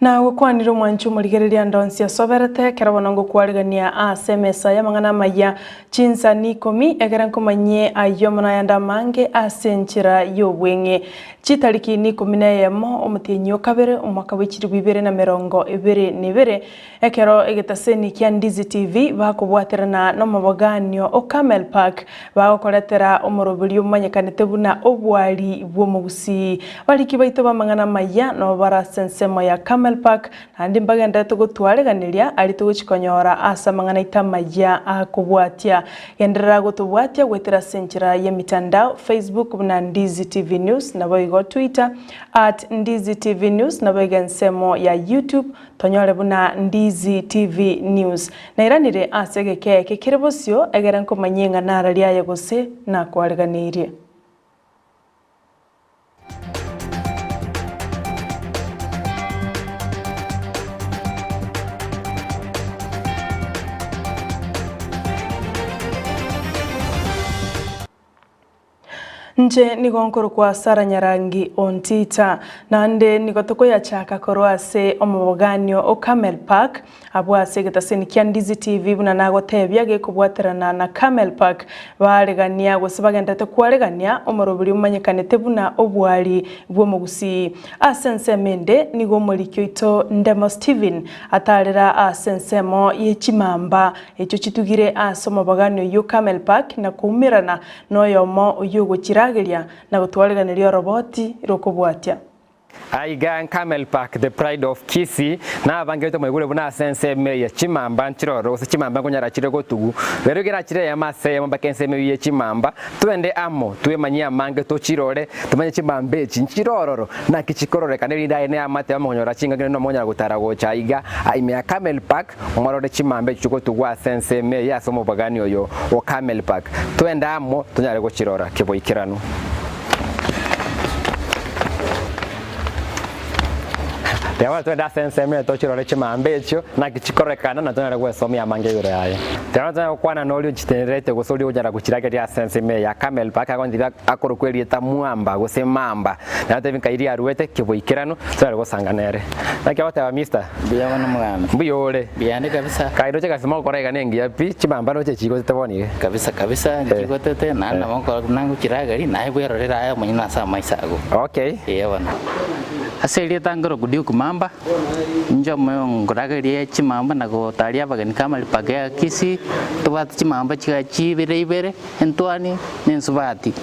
Na gokwanire omwanchi omorigereria ande onsi asoberete, ekero bono ngokwarigania ase emesa y'amang'ana amaya chinsani ikomi, ekero nkomanyie ayio amo nayande amange ase enchera y'obweng'e. Chitariki nikomi na eyemo, omotienyi o kabere, omwaka bwe chilifu ibere na emerongo ebere na ebere, Ekero egetaseni kia Ndizi TV bakobwaterana nomoboganio o Camel Park bagokoretera omoroberio omanyekanete buna obwari bw'omogusii. Bariki baito b'amang'ana amaya nabo bare ase ensemo ya Camel Park naende mbagenderete gotwareganeria aria togochi konyora ase amang'ana aito amaya akobwatia. Genderera gotobwatia goetera ase enchera y'emitandao, Facebook buna Ndizi TV News naboigo Twitter at Ndizi TV News naboigo ensemo ya YouTube Tonyore buna Ndizi TV News. Nairanire ase egeka eke kere bosio, egere nkomanyie ng'a nararie aye gose nakwareganeirie. Inche nigo nkorokwa Sara Nyarangi Ontita, naende nigo tokoyachaka korwa ase omoboganio o Camel Park, abwo ase egetaseni kia Ndizi TV buna nagotebia gekobwaterana na Camel Park, baregania gose bagenderete kwaregania omoroberi omanyekanete buna obwari bw'omogusii. Ase ensemo ende nigo omoriki oito Ndemo Stephen atarera ase ensemo ye chimamba echio chitugire ase omobogani oyio Camel Park na koumerana noyomo oyio ogochirageria na gotwariganeria oroboti rokobwatia. Aiga Camel Park, the pride of Kisii, nabangerete moigure buna ase ensemo eye chimamba nchiroro gose chimamba nkonyara chire gotugu. Rero iga erachire eyemo ase eyemo mpaka ensemo eyio ye chimamba, twende amo twemanyie amange tochirore, tomanye chimamba echi nchirororo, naki chikororekana erinde aye neamate amo konyora chingaki naende nomonyara gotara gocha aiga ime ya Camel Park Morore chimamba echio chigotugwa ase ensemo eye ase omobagani oyo o Carmel Park. Twende amo tonyare gochirora keboikeranu. Rero bono twende ase ensemo eye tochirore chimamba echio naki chikororekana na tonyare gwesomia amange igoro yaye. Rero bono tonyare gokwana noria ochitenerete gose oria onyara gochirageria ase ensemo eye ya Carmel Park agontebia akorokwa erieta Mwamba gose Mamba. Natebi nkai riaruete keboikeranu tonyare gosanga nere. Naki ogoteba Mister? Mbuya mono omoganda. Mbuya ore. Mbuya ande kabisa. Kai roche gasi mogokora iga nengiya pi, chimamba roche chigotete bono iga. Kabisa kabisa nchigotete naende nabo nkora buna ngochirageri naye bwerorere aye omonyene ase amaiso ago. Okay. Eeh bono. Ase erieta nkorokwa Duke Mamba, inche omoyo nkoragerie chimamba na gotaria abageni ka amaripa ga Kisii, tobwate chimamba chiga chibere ibere, entwani na ensubati.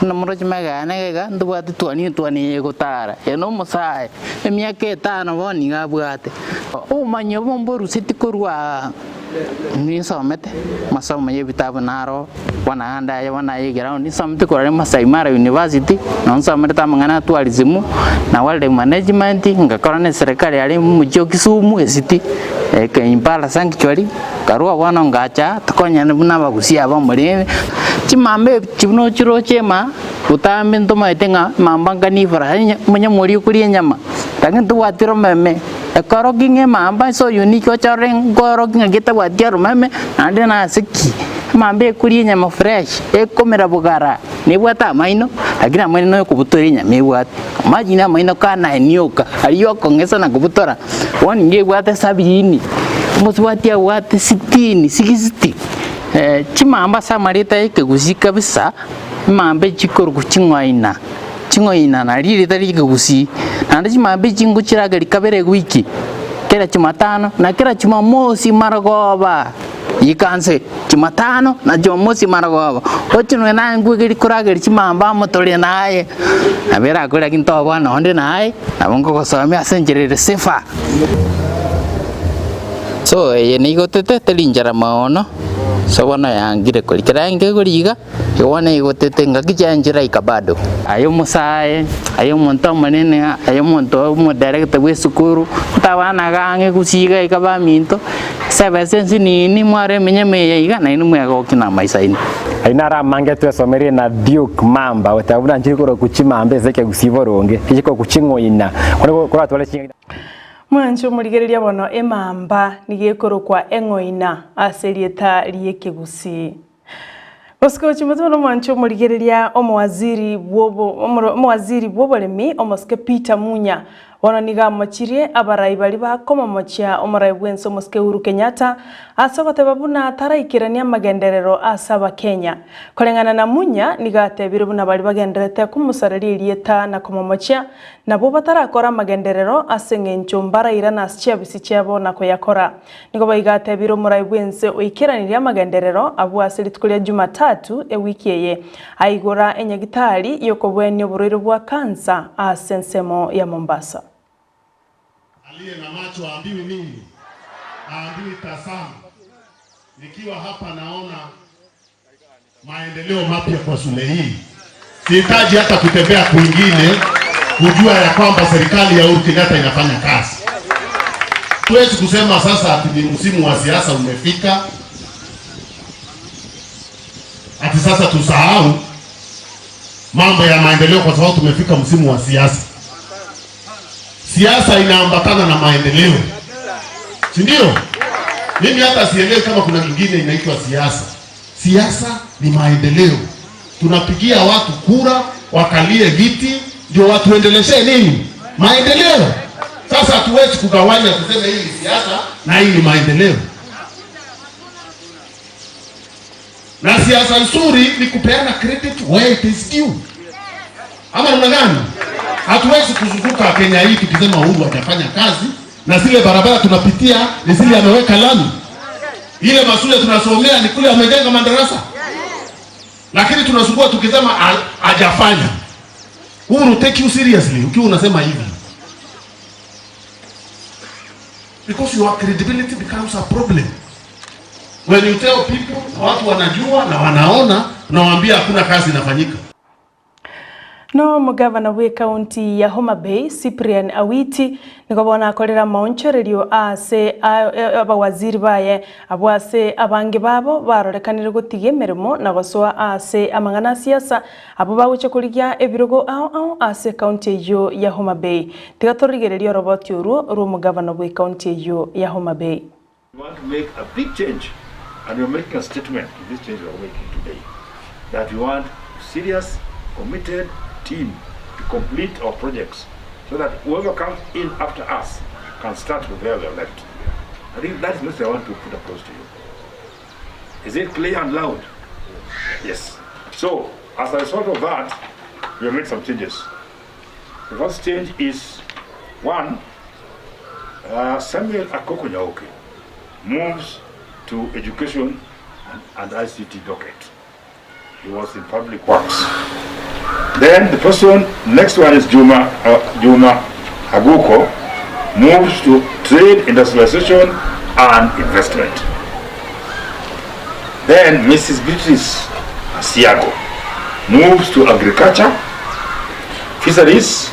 Buna moroche magega yane iga iga, ntobwate twani etwani eye egotara, eye na omosae, emiaka etano bono nigo abwate. Obomanyi obo mboruseti korwa ninsomete, amasomo ya ebitabu naro, bono ande aye bono aye eground, ninsomete korwa aria Maasai Mara University, nabo nsomerete amang'ana ya tourism, na wildlife management, ngakora na eserekari aria omochie o Kisumu ecity, Impala Sanctuary. Nkarua bono ngacha, tokonyane buna abagusia aba omorembe. Chimamba echi buna ochiroche ema, botambe ntomaete ng'a emamba nkanifura omonyamoria okoria enyama, lakini ntobwati romeme. Ekorokia ng'a emamba ase oyio niki ochorore nkorokia ng'a getabwati oromeme, naende nase ki? Emamba ekoria enyama fresh, ekomera bogara, nebwate amaino, lakini amaino noyokobutora enyama ebwate. Imagine amaino kanaenioka, aria okong'esa na kobutora. Bono nigo ebwate sabini, omosubati abwate sitini, sixty, chimamba ase amareta ya ekegusii kabisa, emamba echi chikorokwa ching'oina, ching'oina nario erieta ria ekegusii. Naende chimamba echi ngochirageria kabere ewiki, kera jumatano na kera jumamosi marogoba, ika nse jumatano na jumamosi marogoba, oche nonye naye nkwegeria korageria chimamba amo tore naye, nabo erakore lakini toboa nonde naye. Nabo nkogosomia ase enchera ere safer. So eye neigotete teri nchera mono, so bono yangire koria. Kera nkegori iga, igo bono eigotete ngaki chianchera ika bado. Aye omosae, aye omonto omonene, aye omonto omodirector bwa esukuru, ntabana iga ang'e gusii iga iga baminto, Sebesa ensinini, mware emenyama eye iga, nainwe mwegokia namaiso aino. Ayio naro amange twesomerie na Duke Mamba goteba buna nchiri korokwa chimamba ase ekegusii boronge, nchiri korokwa ching'oina, korende koratware ching'oina. Mwanche omorigereria bono emamba nigo ekorokwa eng'oina ase erieta ri'ekegusii. Bosiko chimotwe nomwanche omorigereria omowaziri bw'obo omowaziri bw'oboremi omosike Peter Munya. Bono nigo amochirie abarai baria bakomomochia omorai bw'ense omosike Uhuru Kenyatta ase ogoteba buna taraikerania amagenderero ase abakenya. Koreng'ana na Munya nigo atebire buna baria bagendererete komosareria erieta na komomochia nabwo batarakora amagenderero ase eng'encho mbarairane ase chiabisi chiabo na koyakora. Nigo boigo atebire omorai bw'ense oikeranirie amagenderero abwo ase rituko ria Jumatatu ewiki eye, aigora enyagitari y'okobwenia oborwaire bwa kansa ase ensemo ya Mombasa. Aliye na macho haambiwi nini? Haambiwi tazama. Nikiwa hapa naona maendeleo mapya kwa shule hii. Sihitaji hata kutembea kwingine kujua ya kwamba serikali ya Uhuru Kenyatta inafanya kazi. Tuwezi kusema sasa ati ni msimu wa siasa umefika, ati sasa tusahau mambo ya maendeleo kwa sababu tumefika msimu wa siasa. Siasa inaambatana na maendeleo, si ndio? Mimi hata sielewi kama kuna kingine inaitwa siasa. Siasa ni maendeleo. Tunapigia watu kura wakalie viti ndio watuendeleshe nini? Maendeleo. Sasa hatuwezi kugawanya tuseme hii ni siasa na hii ni maendeleo. Na siasa nzuri ni kupeana credit where it is due. Ama namna gani? Hatuwezi kuzunguka Kenya hii tukisema Uhuru hajafanya kazi na zile barabara tunapitia ni zile ameweka lami. Ile mashule tunasomea ni kule amejenga madarasa. Lakini tunasumbua tukisema hajafanya. Uhuru take you seriously ukiwa unasema hivi. Because your credibility becomes a problem. When you tell people, watu wanajua na wanaona, unawaambia hakuna kazi inafanyika. Nomogavana bw'ekaunti ya Homa Bay, Cyprian Awiti, nigo bono akorire amaonchorerio ase abawaziri baye, abwo ase abange babo barorekanire gotiga emeremo na gosoa ase amang'ana a siasa, abwo bagochia korigia ebirogo ao ao ase ekaunti eyio ya Homa Bay. Tiga torigererie oroboti orwo rw'omogavana bw'ekaunti eyio ya Homa Bay. We want to make a big change and we are making a statement in this change we are making today that we want serious, committed team to complete our projects so that whoever comes in after us can start with where we have left. I think that is what I want to put across to you. Is it clear and loud? Yes. So, as a result of that, we have made some changes. The first change is one, uh, Samuel Akoko Nyaoke moves to education and, and ICT docket. He was in public works. Then the person, next one is Juma, uh, Juma Aguko, moves to trade, industrialization, and investment. Then Mrs. Beatrice Asiago moves to agriculture, fisheries,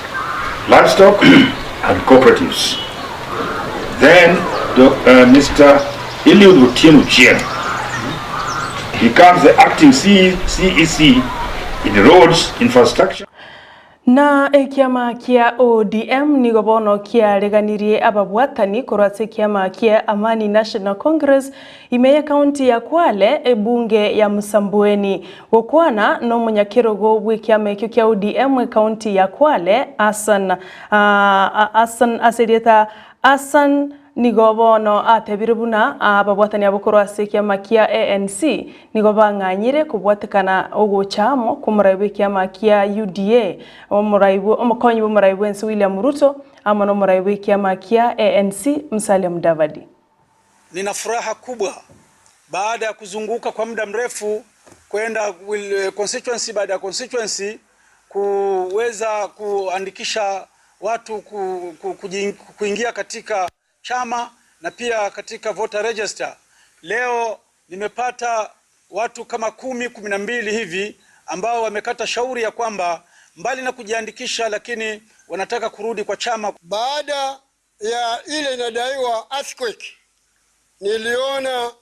livestock, and cooperatives. Then the, uh, Mr. Eliud Otieno Chieng becomes the acting C CEC in roads infrastructure. Na ekiama kia ODM nigo bono kiareganirie ababwatani korwa ase ekiama kia Amani National Congress ime ye county ya Kwale ebunge ya Msambweni. Gokwana nomonyakerogo bw'ekiama ekio kia ODM ecounty ya Kwale Hassan Hassan ase erieta Hassan Nigo bono atebire buna ababwatani abwo korwa ase ekiama kia ANC nigo bang'anyire kobwatekana ogocha amo kw'omorai bw'ekiama kia UDA, omorai omokonyi bw'omorai bw'ense William Ruto amo n'omorai bw'ekiama kia ANC Musalia Mudavadi. Nina furaha kubwa baada ya kuzunguka kwa muda mrefu kwenda constituency baada ya constituency kuweza kuandikisha watu ku, ku, kuingia katika chama na pia katika voter register. Leo nimepata watu kama kumi, 12 hivi ambao wamekata shauri ya kwamba mbali na kujiandikisha, lakini wanataka kurudi kwa chama. Baada ya ile inadaiwa earthquake, niliona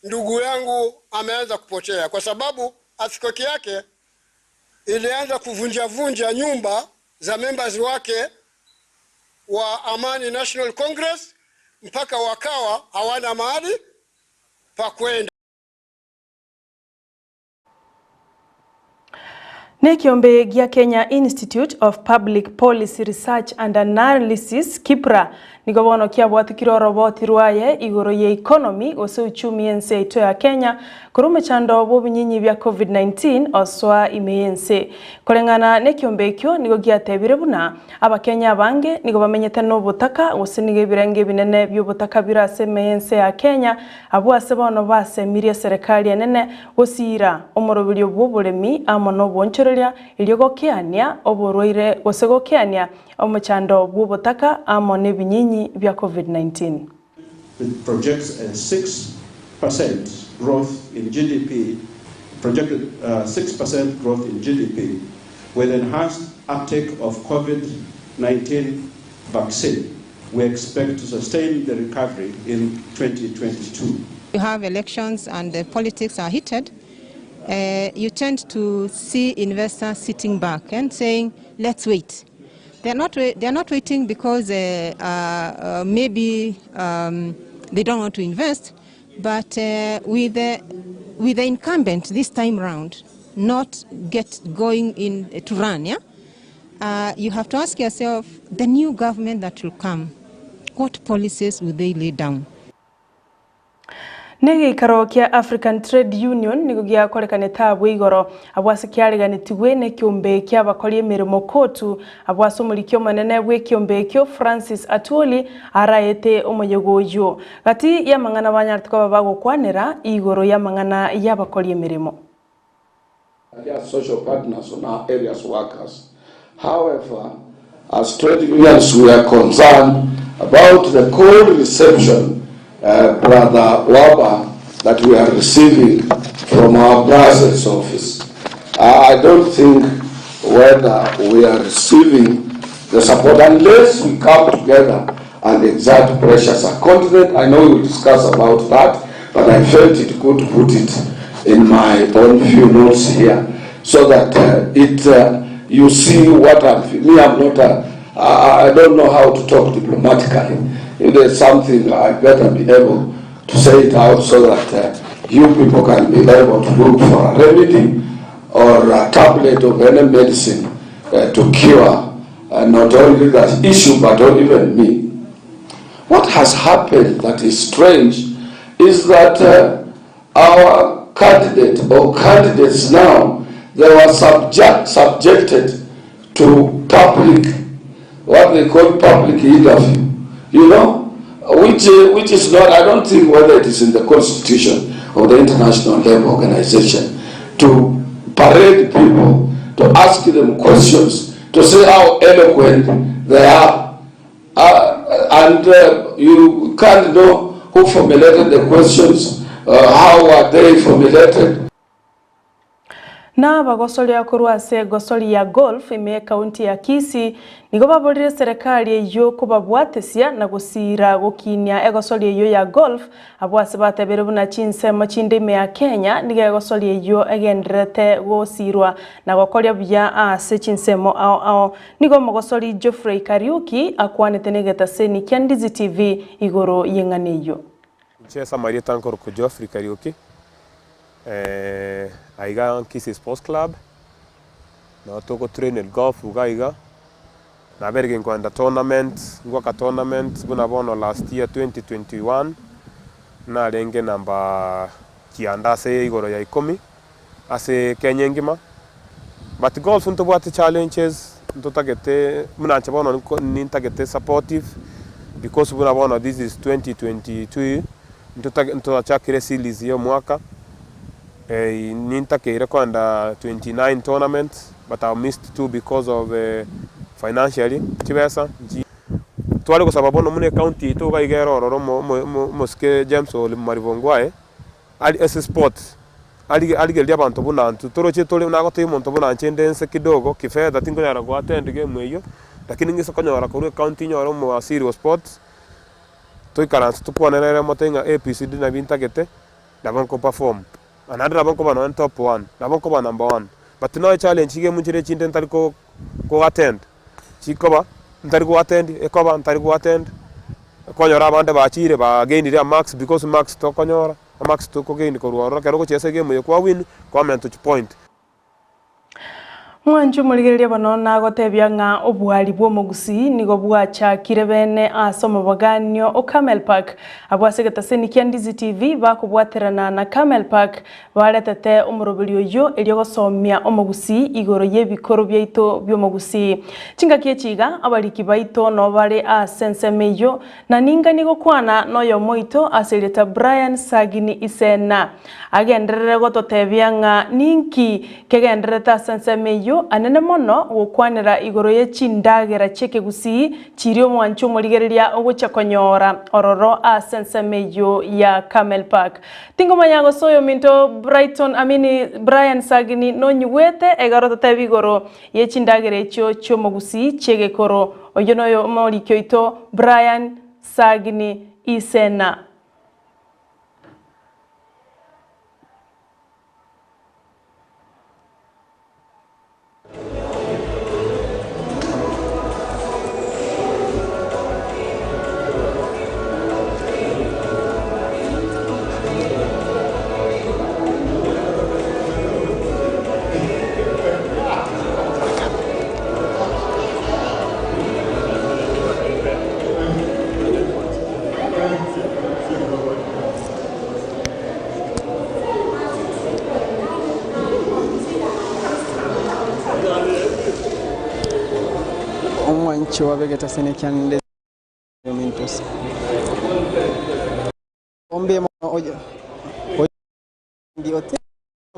ndugu yangu ameanza kupotea, kwa sababu earthquake yake ilianza kuvunjavunja nyumba za members wake wa Amani National Congress mpaka wakawa hawana mahali pa kwenda. Nekiombe gia Kenya Institute of Public Policy Research and Analysis, KIPPRA, nigo bono kiabwatikire oroboti rwaye igoro ye economy gose uchumi y'ense yaito ya Kenya korwa omochando bw'obinyinyi bia Covid-19 osoa ime y'ense. Koreng'ana nekiombe ekio nigo giatebire buna Abakenya abange nigo bamenyete nobotaka gose nigo ebirengo ebinene bi'obotaka bire ase ime y'ense ya Kenya abwo ase bono basemirie eserekari enene Gosiira omoroberio bw'oboremi amo nobonchoreria, erio gokeania oborwaire gose gokeania omochando bw'obotaka amo nebinyinyi bia Covid-19. It projects a 6% growth in GDP, projected 6% growth in GDP with enhanced uptake of COVID-19 vaccine. We expect to sustain the recovery in 2022. You have elections and the politics are heated, uh, you tend to see investors sitting back and saying, let's wait. They're not, they're not waiting because uh, uh, uh, maybe um, they don't want to invest, but uh, with, the, with the incumbent this time round not get going in to run, yeah? Uh, you have to ask yourself, the new government that will come, what policies will they lay down? Negeikaro kia African Trade Union nigo giakorekanete abwo igoro abwo ase kiareganetigwe nekiombe kiabakori emeremo COTU abwo ase omoriki omonene bw'ekiombe ekio Francis Atwoli araete omoyega oyio gati y'amang'ana banyarete koba bagokwanera igoro y'amang'ana y'abakori emeremo. Their social partners on our areas workers. However, as trade unions we are concerned about the cold reception, uh, Brother Waba, that we are receiving from our Brussels office. Uh, I don't think whether we are receiving the support unless we come together and exert pressure as a continent. I know we will discuss about that, but I felt it good to put it in my own few notes here so that uh, it uh, you see what I'm me I'm not a, I, I don't know how to talk diplomatically if there's something I better be able to say it out so that uh, you people can be able to look for a remedy or a tablet of any medicine uh, to cure uh, not only that issue but even me. What has happened that is strange is that uh, our candidate or candidates now, they were subject, subjected to public, what they call public interview, you know, which, uh, which is not, I don't think whether it is in the constitution of the International Labour Organization to parade people, to ask them questions, to see how eloquent they are. Uh, and uh, you can't know who formulated the questions, uh, how were they formulated. Na abagosoria korwa ase egosori ya golf ime y'ekaunti ya Kisii nigo baborire eserekari eyio kobabwatesia na gosiira gokinia egosori eyio ya golf abwo ase batebire buna chinsemo chinde ime ya Kenya nigo egosori eyio egendererete gosirwa na gokoria buya ase chinsemo ao ao. Nigo omogosori Geoffrey Kariuki akwanete negetaseni kia Ndizi TV igoro y'eng'ana eyio. Inche ase amarieta nkorokwa Geoffrey Kariuki, aiga Kisii Sports Club, nabo togo train golf iga iga, nabeire ginkoenda tournament, ngoaka tournament buna bono last year 2021, narenge number kianda ase igoro ya ikomi, ase Kenya engima, but golf ntobwate challenges, ntotagete buna inche bono nko nintagete supportive, because buna bono this is 2022, ntotage ntwachakire series ya omwaka, nintakeire koenda 29 tournaments, but I missed two because of financially chibesa nchi. Tware gosaba bono buna ecounty yaito iga iga ere ororo omo omo omosike James Ole Mariba Ongwae, ari ase sports, arige arigereria abanto buna intwe, toroche tore nagotebia omonto buna inche inde nse kidogo kifedha tinkonyara go attend game eyio, lakini ng'ise konyora korwa ecounty nyore omowaziri o sports, toikaranse tokwanere ere motebi ng'a ABCD nabio ntagete, nabo nko perform. Na naende nabo nkoba nonye top one, nabo nkoba number one, but nonya challenge iga emonchire echinde ntari ko ko attend, chikoba ntari go attend, ekoba ntari go attend, okonyora abande bachire ba gainire amarks because marks tokonyora, amarks toko gain korwa ororo ekero ogochesa egame eye kwa win, kwamenta chipoint. Mwanche omorigereria bono nagotebia ng'a obwari bw'omogusii nigo bwachakire bene ase omobaganio o Camel Park. Abwo ase egetaseni kia Ndizi TV bakobwaterana na Camel Park baretete omoroberi oyio erio gosomia omogusii igoro y'ebikoro biaito bi'omogusii. Chingaki echi iga abariki baito noo bare ase ensemo eyio na ninganie gokwana noyomo oito ase erieta Brian Sagini Isena. Agenderere gototebia ng'a ninki kegendererete ase ensemo eyio anene mono gokwanera igoro ye chindagera chi'ekegusii chiria omwanchi omorigereria ogochia konyora ororo ase ensemo eyio ya Camel Park. Tingomanya gose oyominto Brighton amini Brian Sagini nonyigwete egere ototebi igoro ye chindagera echio chi'omogusii chi'egekoro. Oyio noyo omoriki oito Brian Sagini Isena. Omwanchi wabegete ase nekiande ominto ombe mono oyo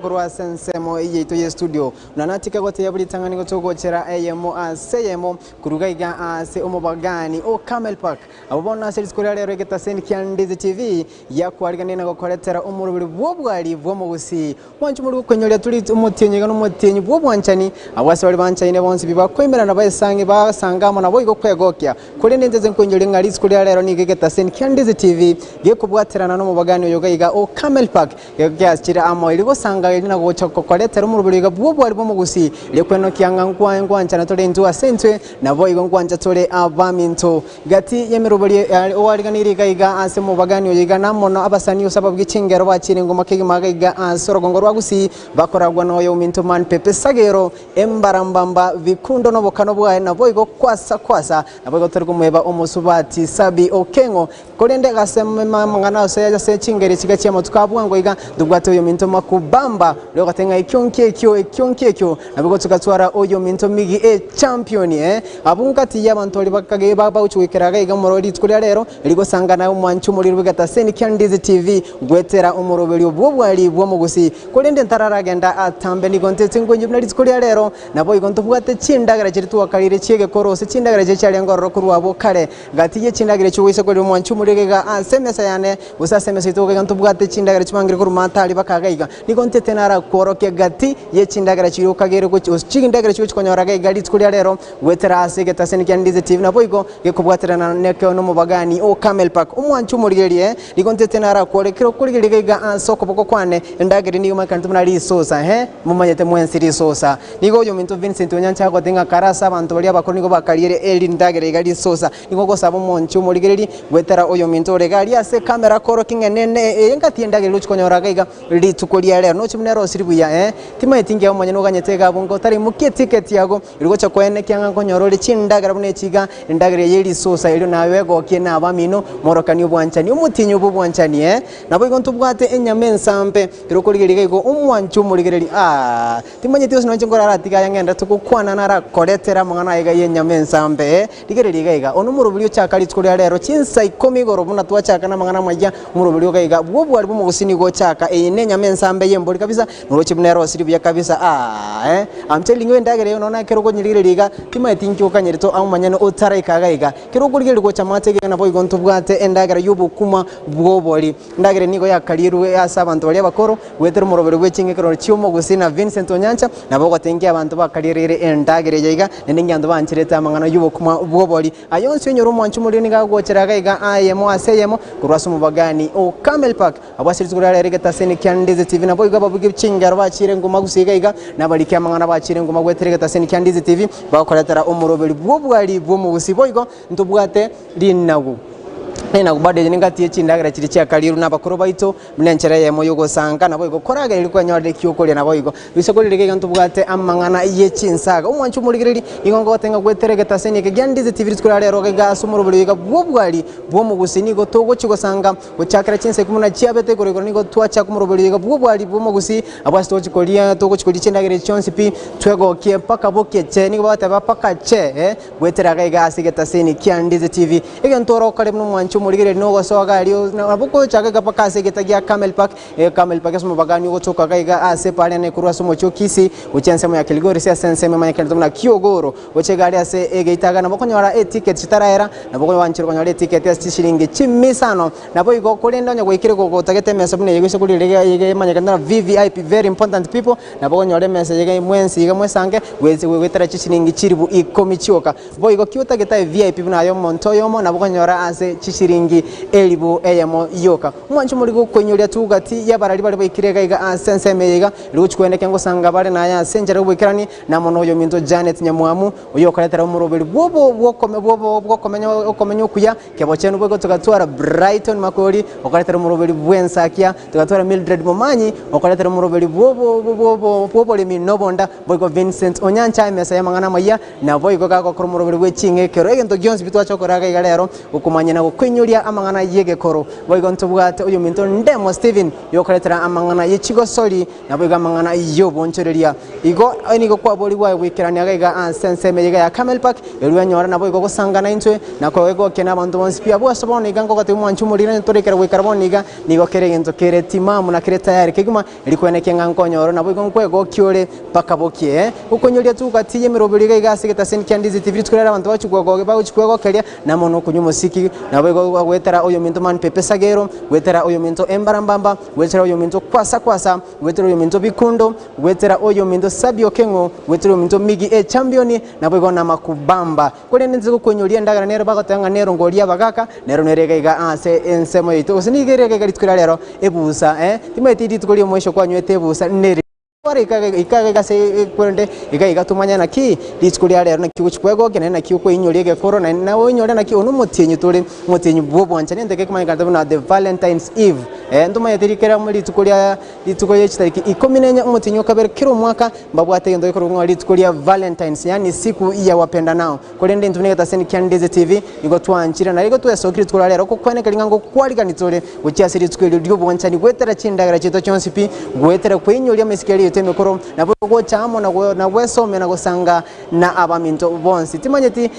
Korwa ase ensemo yaito ye studio, buna natike gotebia buri ritang'ani gotogochera eyemo ase eyemo koruga iga ase omobagani o Camel Park. Abwo bono ase rituko ria rero egetaseni kia Ndizi TV yakwariganirie na gokoretera omoroberi bw'obwari bw'omogusii. Mwanche mori gokoinyoria turi omotienyi iga nomotienyi bw'obwanchani, abwo ase baria banchaine bonsi pi bakoimerana baesange basange amo naboigo kwegokia. Korende inche nkoinyorie ng'a rituko ria rero nigo egetaseni kia Ndizi TV gekobwaterana nomobagani oyo iga iga o Camel Park. Giachire amo erio gosanga erio na gocha gokoretera omoroberi oiga bw'obwari bw'omogusii, erio kwenokia ng'a nkwanchana tore intwe ase intwe, naboigo nkwancha tore abaminto. Gati y'emeroberi oariganirie iga iga ase omobagani oyo iga namono abasani gose ababugia chingero bachire ngoma kegima iga iga ase orogongo rwa Gusii, bakoragwa noyo ominto Man Pepe Sagero, Embarambamba, Bikundo nobokano bwaye, naboigo Kwasa Kwasa, naboigo tori komoeba omosubati Sabi Okeng'o, Korende agasemema amang'ana ase ase chingeri chiga chi'amatuko a bwango iga, ntobwate oyominto Makubamba, oria ogoteba ng'a ekio nkiekio, ekio nkiekio, nabo togatwara oyominto Migi e champion eh. Abwo ngati y'abanto baria bakage bagochia goikera iga iga omoro rituko ria rero, rigosangana omwancho omoriri bw'egetaseni kia Ndizi TV, goetera omoroberio bw'obwari bw'omogusii. Korende ntararagenda atambe nigo ntete nkoinywe buna rituko ria rero, naboigo ntobwate chindagera chiria twakarire chi'egekoro gose chindagera chiria chiarenge ororo korwa abwo kare. Gati ye chindagera echio goisa korire omwanchi omorero iga ase emesa yane, gose ase emesa yaito iga ntobwate chindagera chibangire korwa maata aria bakaga iga. Nigo ntete narakworokie gati ye chindagera chiria okagere gochi gose chindagera chiria ochikonyora iga iga rituko ria rero goetera ase egetaseni kia Ndizi TV naboigo gekobwaterana nekeo nomobagani o Camel Park. Omwanchi omorigererie, nigo ntete narakworokie kera okorigereria iga iga ase okoboko kwane, endagera nigo emanyekanete buna risosa, ehe, momanyete mwensi risosa. Nigo oyominto Vincent Onyancha agoteba ng'a kare ase abanto baria abakoro nigo bakariire erindagera iga risosa. Nigo ogosaba omonche omorigereri goetera oyominto ore iga aria ase ekamera akorokie ng'a nene eye ngati endagera eria ochi konyora iga iga rituko ria rero. Noche buna erosiri buya eh. Timaeti ngiya omonyene oganyete iga abwo ngotaraimokia eticket yago erio gocha koenekia ng'a nkonyora ore chindagera buna echi iga, endagera eye y'erisosa erio naye oegokie na abamino morokanie obwanchani omotienyi obe obwanchani eh. Naboigo ntobwate enyama ensambe ekero okorigereria iga igo omwanche omorigereri aah. Timanyeti gose noinche nkoraratiga aya ng'ende togokwana narakoretere amang'ana aye iga y'enyama ensambe. Ee, rigereria iga iga, one omoroberi ochaka rituko ria rero chinsa ikomi igoro buna twachaka namang'ana amaya, omoroberi oga iga bw'obwari bw'omogusii nigo ochaka. Eye nenyama ensambe y'embori kabisa, noroche buna erosiri buya kabisa aah eh. I'm telling you endagera eye nonya ekero okonyerigereria iga, timanyeti inki okanyerete omonyene otaraika iga iga. Ekero okorigereria gocha amache iga naboigo ntobwate endagera y'obokuma bw'obori. Endagera eye nigo yakarierwe ase abanto baria abakoro, Goetera omoroberi bwe ching'ekerero chi'omogusii na Vincent Onyancha, nabo ogotengia abanto bakariereire endagera eye iga, naende ngianto bancherete amang'ana y'obokima bw'obori. Aya onsi onyore omwancho omoriri nigo agochera iga iga ayemo ase eyemo korwa ase omobagani o Camel Park. Abwo ase rituko ria rero egetaseni kia Ndizi TV naboigo ababugi chingero bachiire nguma gusii iga iga, na abariki amang'ana bachiire nguma goetera egetaseni kia Ndizi TV, bagokoretera omoroberi bw'obwari bw'omogusii boigo ntobwate rinagu. Naende bado eye nengati ye chindagera chiria chiakarirwe nabakoro baito, buna enchera eyemo y'ogosanka, naboigo koragereria kwenyorera eki okoria naboigo. Gose korigereria iga ntobwate amang'ana ye chinsaga. Omwancho omorigereria, nigo ngogote ng'a goetera egetaseni eke gia Ndizi TV rituko ria rero iga ase omoroberi oyo iga bw'obwari bw'omogusii nigo togochia gosanga gochakera chinsa ikomi na chiabete igoro igoro nigo twachaka omoroberi oyo iga bw'obwari bw'omogusii abwo ase togochia koria togochia koria chindagera echi chionsi pi twegokie mpaka bokie che nigo bagoteba mpaka che eh. Goetera iga iga ase egetaseni kia Ndizi TV, egento orokore buna omwanchi omorigereria nogosoa iga aria nabo ogochaka iga mpaka ase egeta gia Camel Park, Camel Park ase omobagani ogotoka iga iga ase epaara ene korwa ase omochie o Kisii gochia ensemo ya Kilgoris ase ensemo emanyekanete buna Kiogoro gochia iga aria ase egeita iga nabo okonyora eticket chitaraera nabo okobancherwa konyora eticket ase chishilingi chimia isano naboigo korende onye gwaikire gotagete emesa buna eye gose korigereria iga emanyekanete buna VVIP very important people. Nabo okonyora emesa eye mwensi iga mwesange, goetera chisiringi chilifu ikomi chioka. Boigo ki otagete aye VIP buna aye omonto oyomo, nabo okonyora ase chisiringi elifu eyemo yoka. Omwancho mori gokoinyoria tu gati y'abarari baria baikire iga iga ase ensemo eye iga, riria gochia koendeka ngosanga bare naye ase enchera y'oboikerani, na amo noyominto Janet Nyamwamu, oyokoretera omoroberi bw'obo bw'obo bw'okomenya okomenya okuya, Kebochenu boigo togatwara Brighton Makori, okoretera omoroberi bw'ensakia, togatwara Mildred Momanyi, okoretera omoroberi bw'oboremi na obonda, boigo Vincent Onyancha emesa y'amang'ana amayia, naboigo gagokora omoroberi bwe ching'ekero. Egento gionsi pi twacha gokora iga iga rero, okomanya na gokoinyoria amang'ana y'egekoro. Boigo ntobwate oyominto Ndemo Stephen, oyokoretera amang'ana ye chigosori, naboigo amang'ana y'obonchoreria. Igo nigo kwaborigwe aye goikerania iga iga ase ensemo eye iga ya Camel Park, erio enyore naboigo gosanga naintwe, na koegokia nabanto bonsi pi. Abwo ase bono iga nkogotebia mwanche omoriri onye torekera goikera bono iga, nigo kera egento kere timamu na kere tayari kegima, erio kwenekia ng'a nkonyora naboigo nkwegokia ore mpaka bokie. Ee, okonyoria tu gati y'emeroberi iga iga ase egetaseni kia Ndizi TV rituko riare abanto bagochi kwegokia bagochi kwegokeria, na amo nokonywa omosiki, naboigo goetera oyominto Man Pepe Sagero, goetera oyominto Embarambamba, goetera oyominto Kwasa Kwasa, Goetera oyominto Bikundo, goetera oyominto Sabi Okeng'o, goetera oyominto Migi E Champion, naboigo namakubamba. Korende inse gokoinyoria endagera nero bagoteba ng'a nero ngoria abagaka, nero nere iga iga ase ensemo yaito, gose nigo ere iga iga rituko ria rero ebusa eh, timanyeti rituko ri'omoisho kwanywete ebusa neri Tware iga iga iga ase korende iga iga tomanye naki rituko ria rero naki ogochia kwegokia naende naki okoinyoria egekoro naende nawe oinyore naki one omotienyi tore omotienyi bw'obwanchani egento kekomanyekana buna the Valentine's Eve. Ee, ntomanyete rikera amo rituko ria rituko rie chitariki ikomi na enye omotienyi o kabere kera omwaka, mbabwate egento gekorokwa ng'a rituko ria Valentines, yaani siku ya wapendanao. Korende intwe buna egetaseni kia Ndizi TV, nigo twanchire na igo twesokirie rituko ria rero gokwanekeri ng'a ngokwarigani tore gochia ase rituko erio ri'obwanchani goetera chindagera chiaito chionsi pi, goetera kweinyoria amaisiko aria yaito emekoro, nabo gocha amo na gwesomia na gosanga na abaminto bonsi. Timanyeti